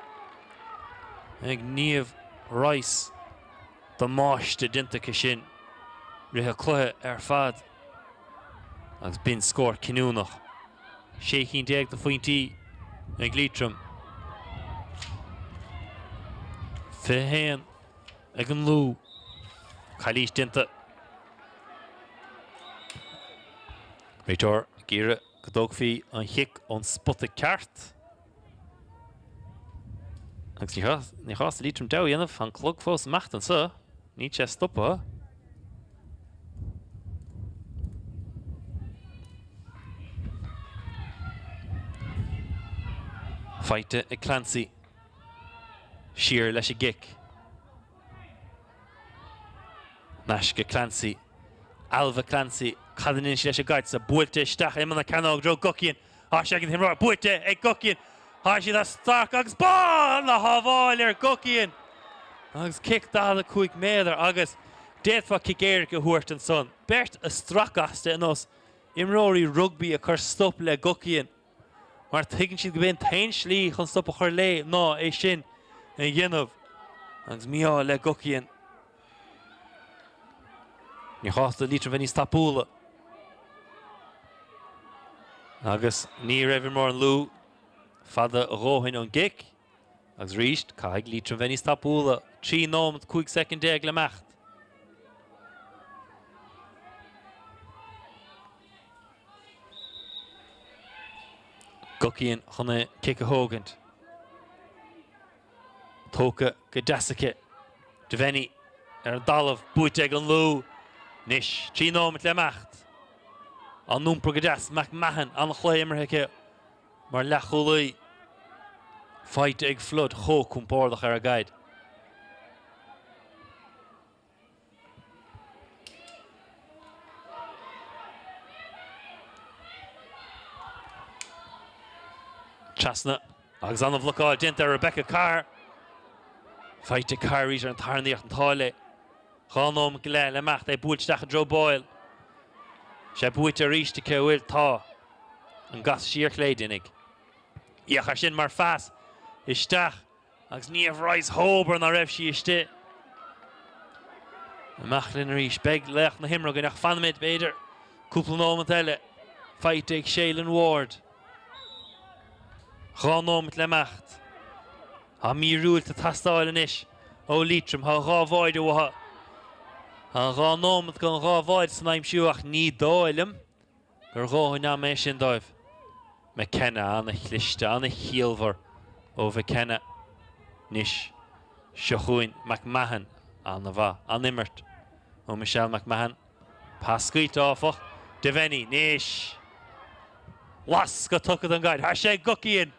ag Niamh Rice. Damáiste déanta aici sin rith an cluiche ar fad agus b'in scór cinniúnach. 16 chinn de phointí ag Liatroim. 21 ag an Lú. Calaois déanta. Réiteoir ag iarraidh go dtógfaí an chic ón spota ceart. Agus ní chás do Liatroim deabhadh a dhéanamh, tá an clog fós ag imeacht anseo, níl sé stoptha. Faighte ag Clancy. Siar leis an gcic. Thar n-ais go Clancy. Ailbhe Clancy, cad a dhéanann sí leis an gcaid seo? Buailte isteach i imeall na cearnóige i dtreo Guckian. Tá sé ag an himreoir buaite ag Guckian. Tá siad á stracadh agus ana-shábháil ar Guckian! Agus cic 45 méadar agus d'fhéadfá cic éirice a thabhairt ansan. Beirt ag stracadh aisti ar nós imreoirí rugbaí ag cur stop le Guckian mar tuigeann siad gurb é an t-aon slí chun stop a chur léi ná é sin a dhéanamh. Agus mí-ádh le Guckian. Níor chás do Liatroim bheith níos tapúla. Agus ní raibh imreoir an Lú fada a dhóthain ón gcic. Agus arís, caithfidh Liatroim bheith níos tapúla. 3 nóiméad 15 soicind le imeacht. Guckian chun an cic a thógaint. Tógtha go deas aici. Devenny ar an dtalamh, buaite ag an Lú. Anois, 3 nóimeat le imeacht. Á n-iompar go deas, McMahon, an-chluiche imeartha aici mar leathchúlaí. Faighte ag Flood, chomh compordach ar an gcaid. Trasna agus an-bhlocáil déanta ar Rebecca Carr. Faighte ag Carr arís ar an tarna iarracht an t-ádh léi. 2 nóiméad go leith le imeacht, é buailte isteach i dtreo Boyle. Sé buaite arís aici, an bhfuil? Tá. An gcasfaidh sí ar chlé, Dinnig. Féach air sin mar phas isteach. Agus Niamh Rice dhóbair ná raibh sí istigh. Amach linn arís. Beidh laoch na himeartha againn ach fanfaimid, b'fhéidir, cúpla nóimeat eile. Faighte ag Shealyn Ward. 2 nóimeat le imeacht. Tá míorúilt ag teastáil anois ó Liatroim. Tá 2 bháide uathu. Tá 2 nóimeat don 2 bháide san aimsiú ach ní dóigh liom gur dhóthain ama é sin dóibh. McKenna an-chliste, an-chiallmhar ó McKenna. Anois, seo chugainn McMahon. An-mhaith, an-imirt ó Michelle McMahon. Pas scaoilte, áfach. Devenny, anois! Lascadh tugtha don gcaid. Tá sé ag Guckian.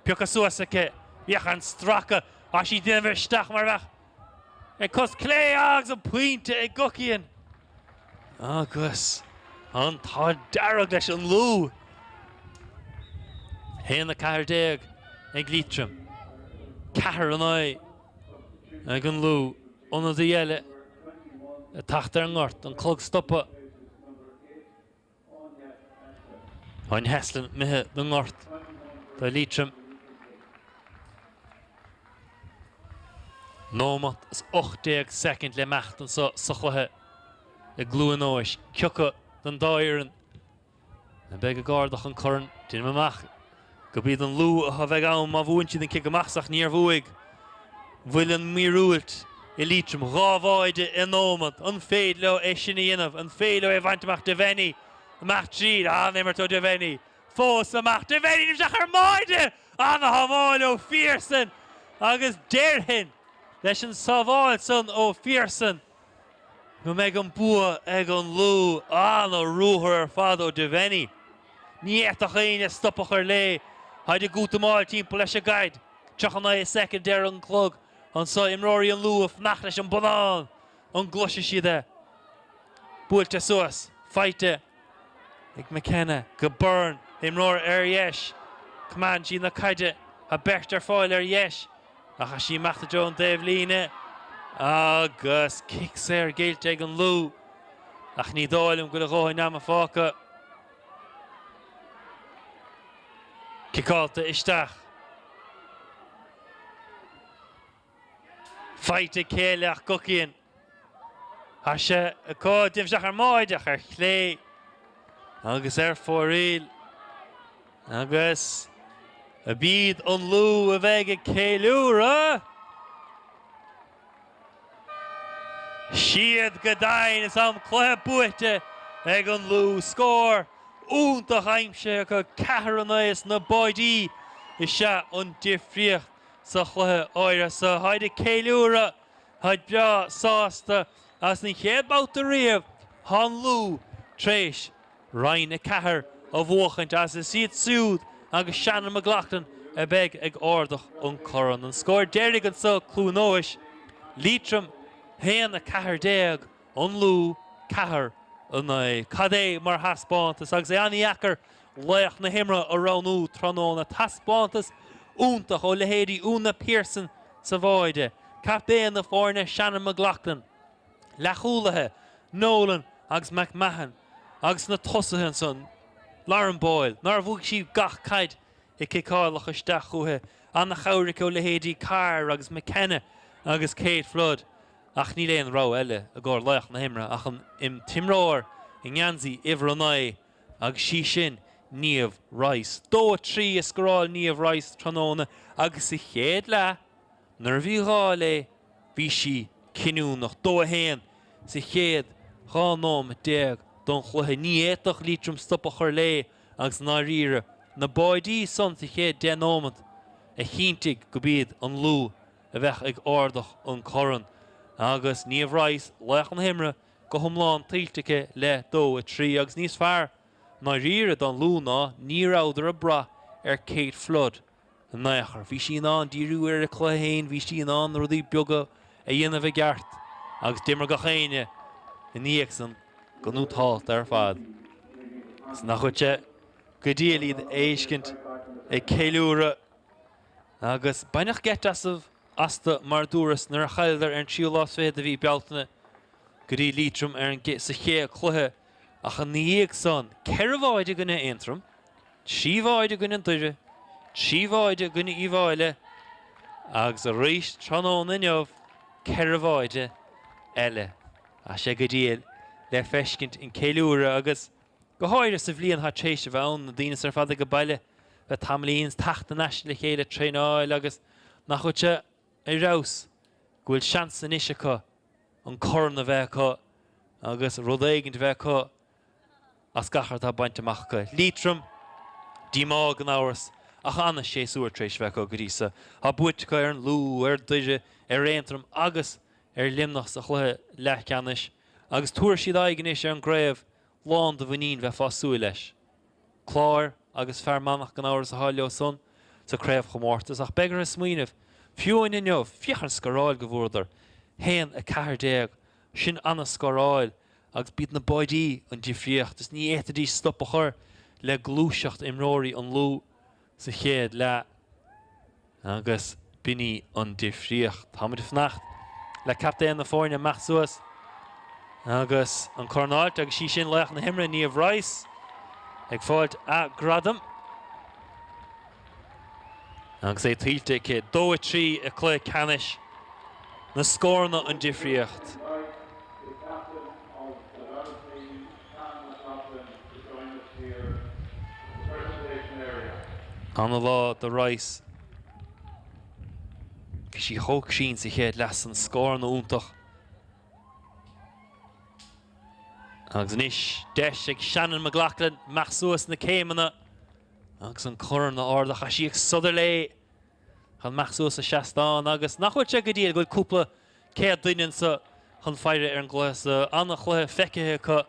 Pioctha suas aici. Féach ar an stracadh. Tá sí ag déanamh isteach mar a bheadh Ag cos clé agus an pointe ag Guckian. Agus an t-ádh dearg leis an Lú. 1, 14 ag Liatroim. 4 9 ag an Lú. Ionadaí eile ag teacht ar an ngort. An clog stoptha. Áine Heslin imithe den ngort do Liatroim. Nóimeat is 18 soicind le imeacht anseo sa chluiche i gCluain Eois. Cioca den dá fhoireann a bheidh ag ardach an corn? Déanaim amach Gurb iad an Lú a bheidh ann má bhuann siad an cic amach ach níor bhuaigh. Bhfuil an mhíorúilt i Liatroim, 2 bháide i nóimeat, an féidir leo é sin a dhéanamh? An féidir leo é a bhaint amach? Devenny amach tríd, an-imirt ó Devenny, fós amach, Devenny isteach ar an mbáide! An-shábháil ó Phearson agus déarfainn leis an sábháil san ó Phearson go mbeidh an bua ag an Lú. An-ruathar ar fad ó Devenny. Ní fhéadfadh éinne stop a chur léi. Táid ag útamáil timpeall leis an gcaid. 39 soicind ar an gclog anseo. Imreoirí an Lú ag fanacht leis an bonnán. An gcloisfidh siad é? Buailte suas. Faighte ag McKenna go Byrne. Imreoir ar dheis. Coimeádann sí na caide. Tá beirt ar fáil ar dheis. Ach tá sí imeacht i dtreo an taobh líne agus cic saor géillte ag an Lú. Ach ní dóigh liom go bhfuil a dhóthain ama fágtha. Ciceáilte isteach. Faighte ag Céile ach Guckian. Tá sé ag déanamh isteach ar an mbáide ach ar chlé agus ar fóraoil. Agus ab iad an Lú a bheidh ag ceiliúradh. Siad go deimhin is an cluiche buaite ag an Lú. Scór iontach aimsithe acu, 4-9 is na báidí is ea an difríocht sa chluiche áirithe seo. Táid ag ceiliúradh, táid breá sásta as an chéad babhta riamh tá an Lú tar éis Roinn 4 a bhuachaint agus is iad siúd agus Shannon McLaughlin a bheidh ag ardach an corn. An scór deiridh anseo Cluain Eois, Liatroim 1, 14, An Lú 4, 9. Cad é mar thaispeántas agus é an-dheacair laoch na himeartha a roghnú tráthnóna. Taispeántas iontach ó leithéidí Úna Pearson sa bháide, captaen na foirne Shannon McLaughlin, leathchúlaithe Nolan agus McMahon agus na tosaithe ansan, Lauren Boyle, nár bhuaigh sí gach caid a ciceáladh isteach chúithi, an-chabhair aici ó leithéidí Carr agus McKenna agus Kate Flood ach níl aon rogha eile i gcomhair laoch na himeartha ach an t-imreoir i ngeansaí uimhir 9 agus sí sin Niamh Rice. 2, 3 a scóráil Niamh Rice tráthnóna agus sa chéad leath nuair a bhí gá léi bhí sí cinniúnach. 2, 1 sa chéad 12 nóiméad don chluiche. Ní fhéadfadh Liatroim stop a chur léi agus i ndáiríre. Na báidí san sa chéad 10 nóimeat a chinntigh go b'iad an Lú a bheadh ag ardach an corn agus Niamh Rice, laoch na himeartha, go hiomlán tuillte aici le 2, 3 agus níos fearr i ndáiríre don Lú ná ní rabhadar ag brath ar Kate Flood in aon chor. Bhí sí in ann díriú ar a cluiche féin, bhí sí in ann na rudaí beaga a dhéanamh i gceart agus d'imir gach éinne ina dhiaidh san go nótálta ar fad. Is nach bhfuil sé go diail iad a fheiscint ag ceiliúradh agus baineadh geit astu mar dúras nuair a chailleadar ar an tríú lá is fichead de mhí Bealtaine go dtí Liatroim ar an sa chéad chluiche ach ina dhiaidh san, 4 bháide i gcoinne Aontroim, 3 bháide i gcoinne Doire, 3 bháide i gcoinne Uíbh Fhailí agus arís tráthnóna inniu, 4 bháide eile. Tá sé go diail le feiscint an ceiliúradh agus go háirithe sa bhliain atá tar éis a bheith ann, na daoine ar fad ag baile le tamaillín 's teacht in ais le chéile traenáil agus nach bhfuil sé ar fheabhas go bhfuil seans anois acu an corn a bheith acu agus rud éigint a bheith acu as gach atá bainte amach acu. Liatroim, díomá gan amhras, ach ana-shéasúr tar éis a bheith acu go dtí so. Tá buaite acu ar an Lú, ar Doire, ar Aontroim agus ar Luimneach sa chluiche leathcheannais agus tabharfaidh siad aghaidh anois ar an gcraobh lán de mhuinín, bheifeá ag súil leis. Clár agus Fear Manach gan amhras atá leo san sa craobhchomórtas ach beidh orthu smaoineamh, fiú amháin inniu, féach ar an scóráil go bhfuaireadar, 1, 14, sin ana-scóráil agus b'iad na báidí an difríocht is ní fhéadfaidís stop a chur le gluaiseacht imreoirí an Lú sa chéad leath agus b'in í an difríocht. Táimid ag fanacht le captaen na foirne amach suas agus an corn a fháilt agus sí sin laoch na himeartha Niamh Rice ag fáilt a gradam agus é tuillte aici. 2 3 i cluiche ceannais na scóranna an difríocht. Ana-lá do Rice. Bhí sí chomh cruinn sa chéad leath san, scóranna iontach. Agus anois deis ag Shannon McLaughlin imeacht suas na céimeanna agus an corn a ardach. Tá sí ag sodar léi chun imeacht suas an seastán agus nach bhfuil sé go diail go bhfuil cúpla 100 duine anso chun faire ar an gcluiche so. Ana-chluiche feicthe acu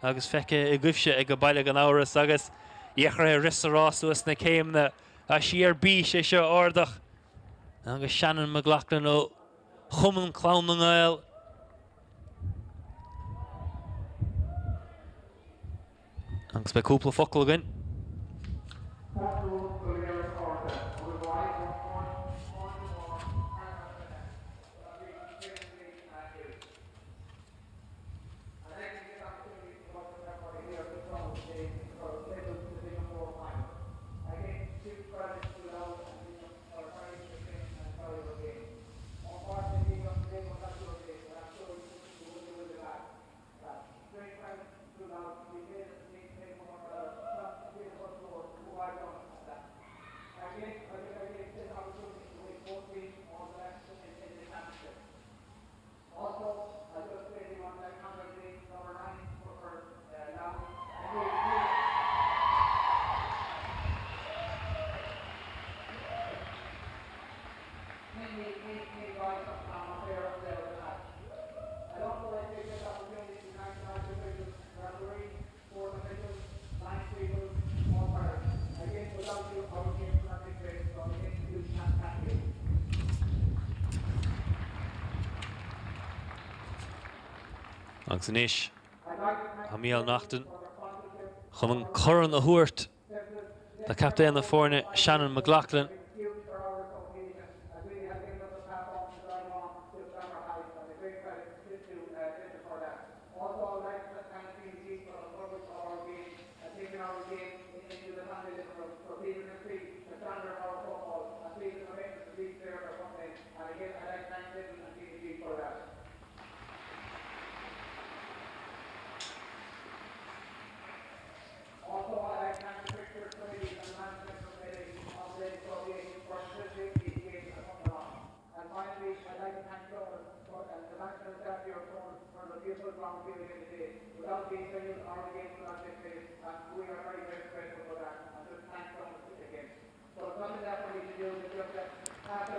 agus feicthe agaibhse ag baile gan amhras agus féach uirthi ag rith 's ag rá suas na céimeanna. Tá sí ar bís é seo a ardach agus Shannon McLaughlin ó Chumann Clann na nGael. Agus beidh cúpla focal againn. Agus anois tá Mícheál Naughton chun an corn a thabhairt do captaen na foirne Shannon McLaughlin.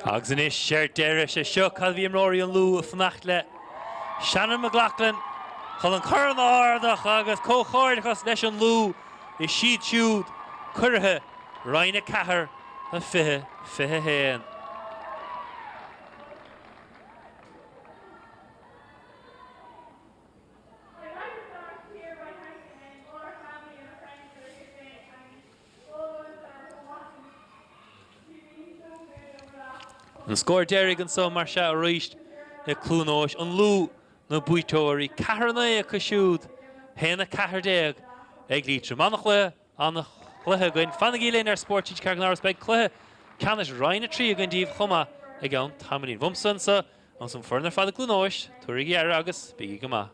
Agus anois ar deireadh, sé seo cad a bhí imreoirí an Lú ag fanacht le. Shannon McLaughlin chun an corn a ardach agus comhghairdeachas leis an Lú, is siad siúd curaithe Roinn 4 do 2021. An scór deiridh anso mar sea arís i Cluain Eois, an Lú na buaiteoirí, 4-9 acu siúd, 1-14 ag Liatroim. An-chluiche, an-chluiche againn. Fanaigí linn ar Spórt TG4 gan amhras, beidh cluiche ceannais Roinn 3 againn daoibh chomh maith i gceann tamaillín. Uaimse anso agus ón bhfoireann ar fad i gCluain Eois, tabharaigí aire agus bígí go maith.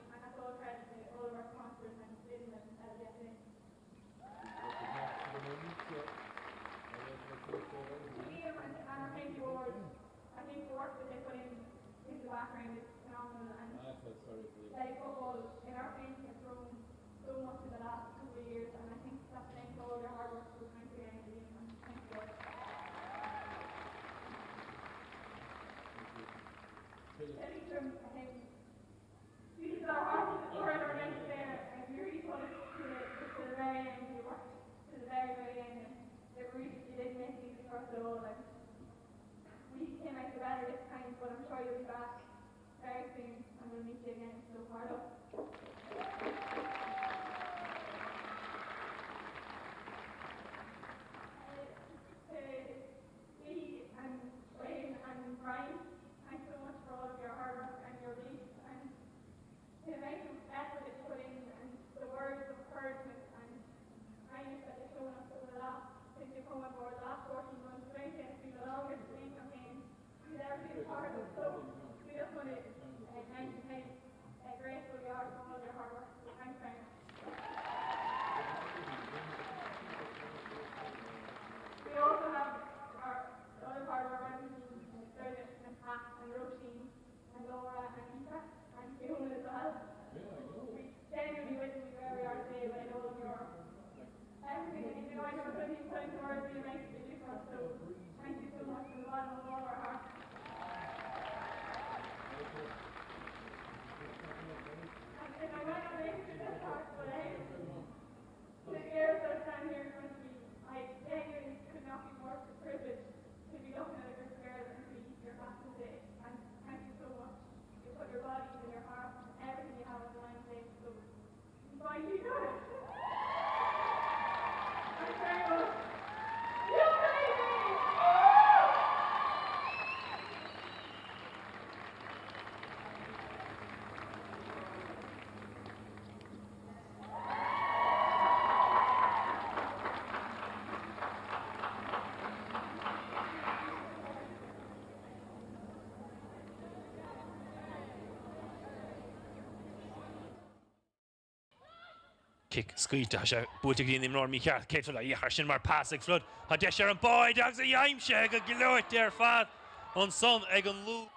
Cic scaoilte, tá sé buailte go dtí an imreoir mícheart. Kate Flood, féach air sin mar pas ag Flood. Tá deis ar an báide agus í aimsithe go gleoite ar fad ansan ag an Lú.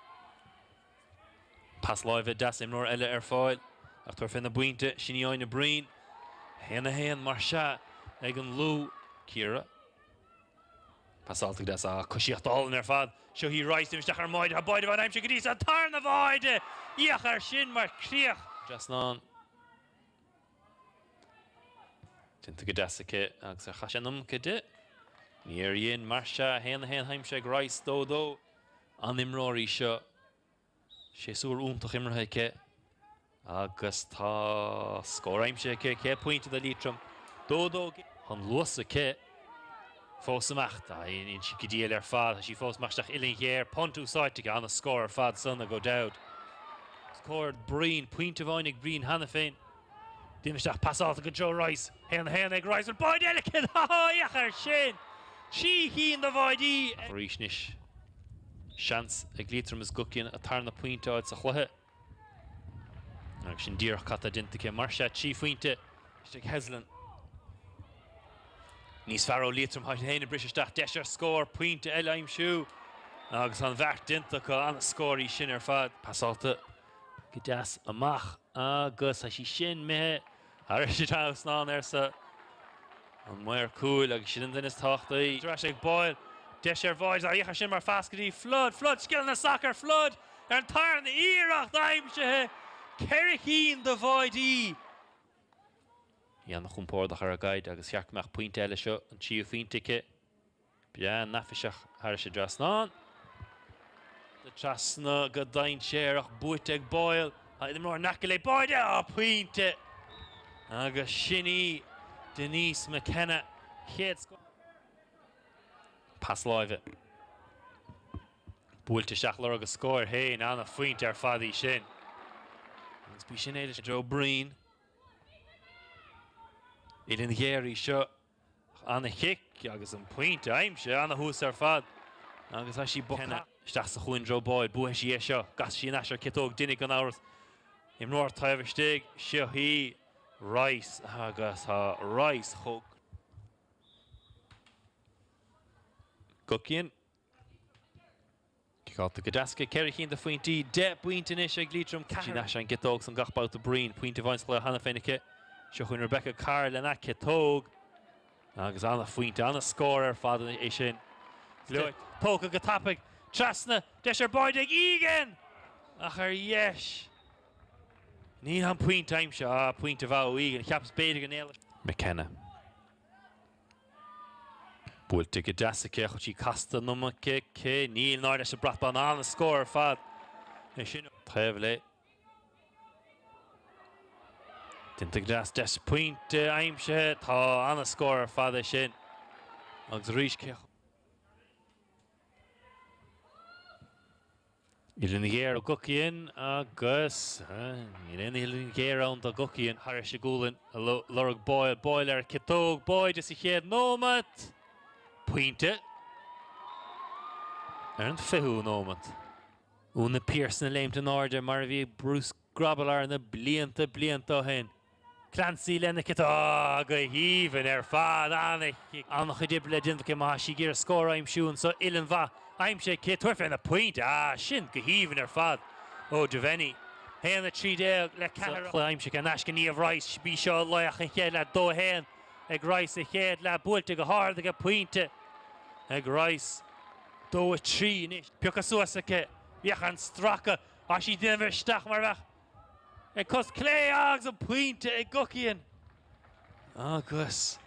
Pas láimhe deas imreoir eile ar fáil ach tabhair fé na bpointe, sin í Áine Breen. 1-1 mar sea ag an Lú. Ciara. Pasáilte go deas. Ah, coisíocht álainn ar fad. Seo í Rice isteach ar an mbáide. Tá báide amháin aimsithe go dtí seo. An tarna bháide! Féach air sin mar chríoch. Trasnán. Déanta go deas aici agus ar chaith sé an iomarca di? Níor dhein, mar sea, 1-1 aimsithe ag Rice, 2-2. An imreoir í seo. Séasúr iontach imeartha aici agus tá scór aimsithe aici, céad pointe do Liatroim, 2-2. Tá an luas aici fós amach, tá sí go diail ar fad, tá sí fós amach isteach uillinn ghéar, punt úsáidte aici, an-scór ar fad san ag O'Dowd. Scór Breen, pointe amháin ag Breen cheana féin. Déanamh isteach pasáilte go Joe Rice. 1-1 ag Rice. An báide eile aici! Féach air sin! Trí chinn de bháidí! Arís anois, seans ag Liatroim is Guckian a tarna pointe a fháil sa chluiche. Agus sin díreach cad tá déanta aici. Mar sea, 3 phointe ag Heslin. Níos fearr ó Liatroim, tá siad féin ag briseadh isteach, deis ar scór, pointe eile a aimsiú agus an bheart déanta acu. An-scór í sin ar fad. Pasáilte go deas amach. Agus tá sí sin imithe thar an trasnán, arsa an maor cúil, agus sin an duine is tábhachtaí. Ar ais ag Boyle. Deis ar bháide, féach air sin mar phas go dtí Flood. Flood, scileanna sacair Flood ar an tarna iarracht aimsithe! 4 chinn de bháidí! Í an-chompordach ar an gcaid agus cheart go mbeadh pointe eile seo, an tríú phointe aici. Breá neafaiseach thairis an dtrasnán. Trasna go dainséarach, buaite ag Boyle. Tá imreoir in aice léi, báide! Á, pointe! Agus sin í Denise McKenna, chéad scór. Pas láimhe. Buailte isteach lorg a scóir féin, ana-phointe ar fad í sin. Agus b'shin é i dtreo Breen. Uillinn ghéar í seo. Ana-chic agus an pointe aimsithe, ana-thuas ar fad agus tá sí bogtha isteach sa chúinne i dtreo Boyle. Buafaidh sí é seo, casfaidh sí in ais ar ciotóg, Dinny gan amhras. Imreoir taobh istigh, seo í Rice agus tá Rice chomh. Guckian. Ciceáilte go deas aici, 4 chinn de phointí, 10 bpointe anois ag Liatroim, 4 in ais an gciotóg san gach babhta Breen, pointe amháin sa chluiche cheana féin aici. Seo chugainn Rebecca Carr lena ciotóg agus ana-phointe, ana-scór ar fad é sin. Gleoite, tógtha go tapaidh, trasna, deis ar báide ag Egan! Ach ar dheis. Níl an pointe aimsithe. Ah, pointe mhaith ó Egan. Cheapas b'fhéidir go n-éalódh. McKenna. Buailte go deas aici, ach sí casta an iomarca aici. Níl in airde leis an brat bán. An-scór ar fad é sin. Taobh léi. Déanta go deas. Deis pointe aimsithe. Tá an-scór ar fad é sin. Agus arís cé chomh. Uillinn ghéar ó Guckian agus níl aon uillinn ghéar ann do Guckian thairis an gcúlainn ag lorg Boyle. Boyle ar a ciotóg. Báide sa chéad nóimeat. Pointe ar an 20ú nóimeat. Úna Pearson ag léimt in airde mar a bhí Bruce Grobbelaar na blianta blianta ó shin. Clancy lena ciotóg go haoibhinn ar fad. An-chuid oibre le déanamh aici má tá sí ag iarraidh scór a aimsiú anseo. Uillinn mhaith aimsithe aici. Tabhair fé na pointe. Ah, sin go haoibhinn ar fad ó Devenny. 1, 13 le 4. Cluiche aimsithe in aisce Niamh Rice. Bhí seo lách an chéad leath. 2, 1 ag Rice sa chéad leath. Buailte go hard aige. Pointe ag Rice. 2, 3 anois. Pioctha suas aici. Bhíodh an stracadh. Tá sí ag déanamh isteach mar a bheadh. Ag cos clé agus an pointe ag Guckian. Agus.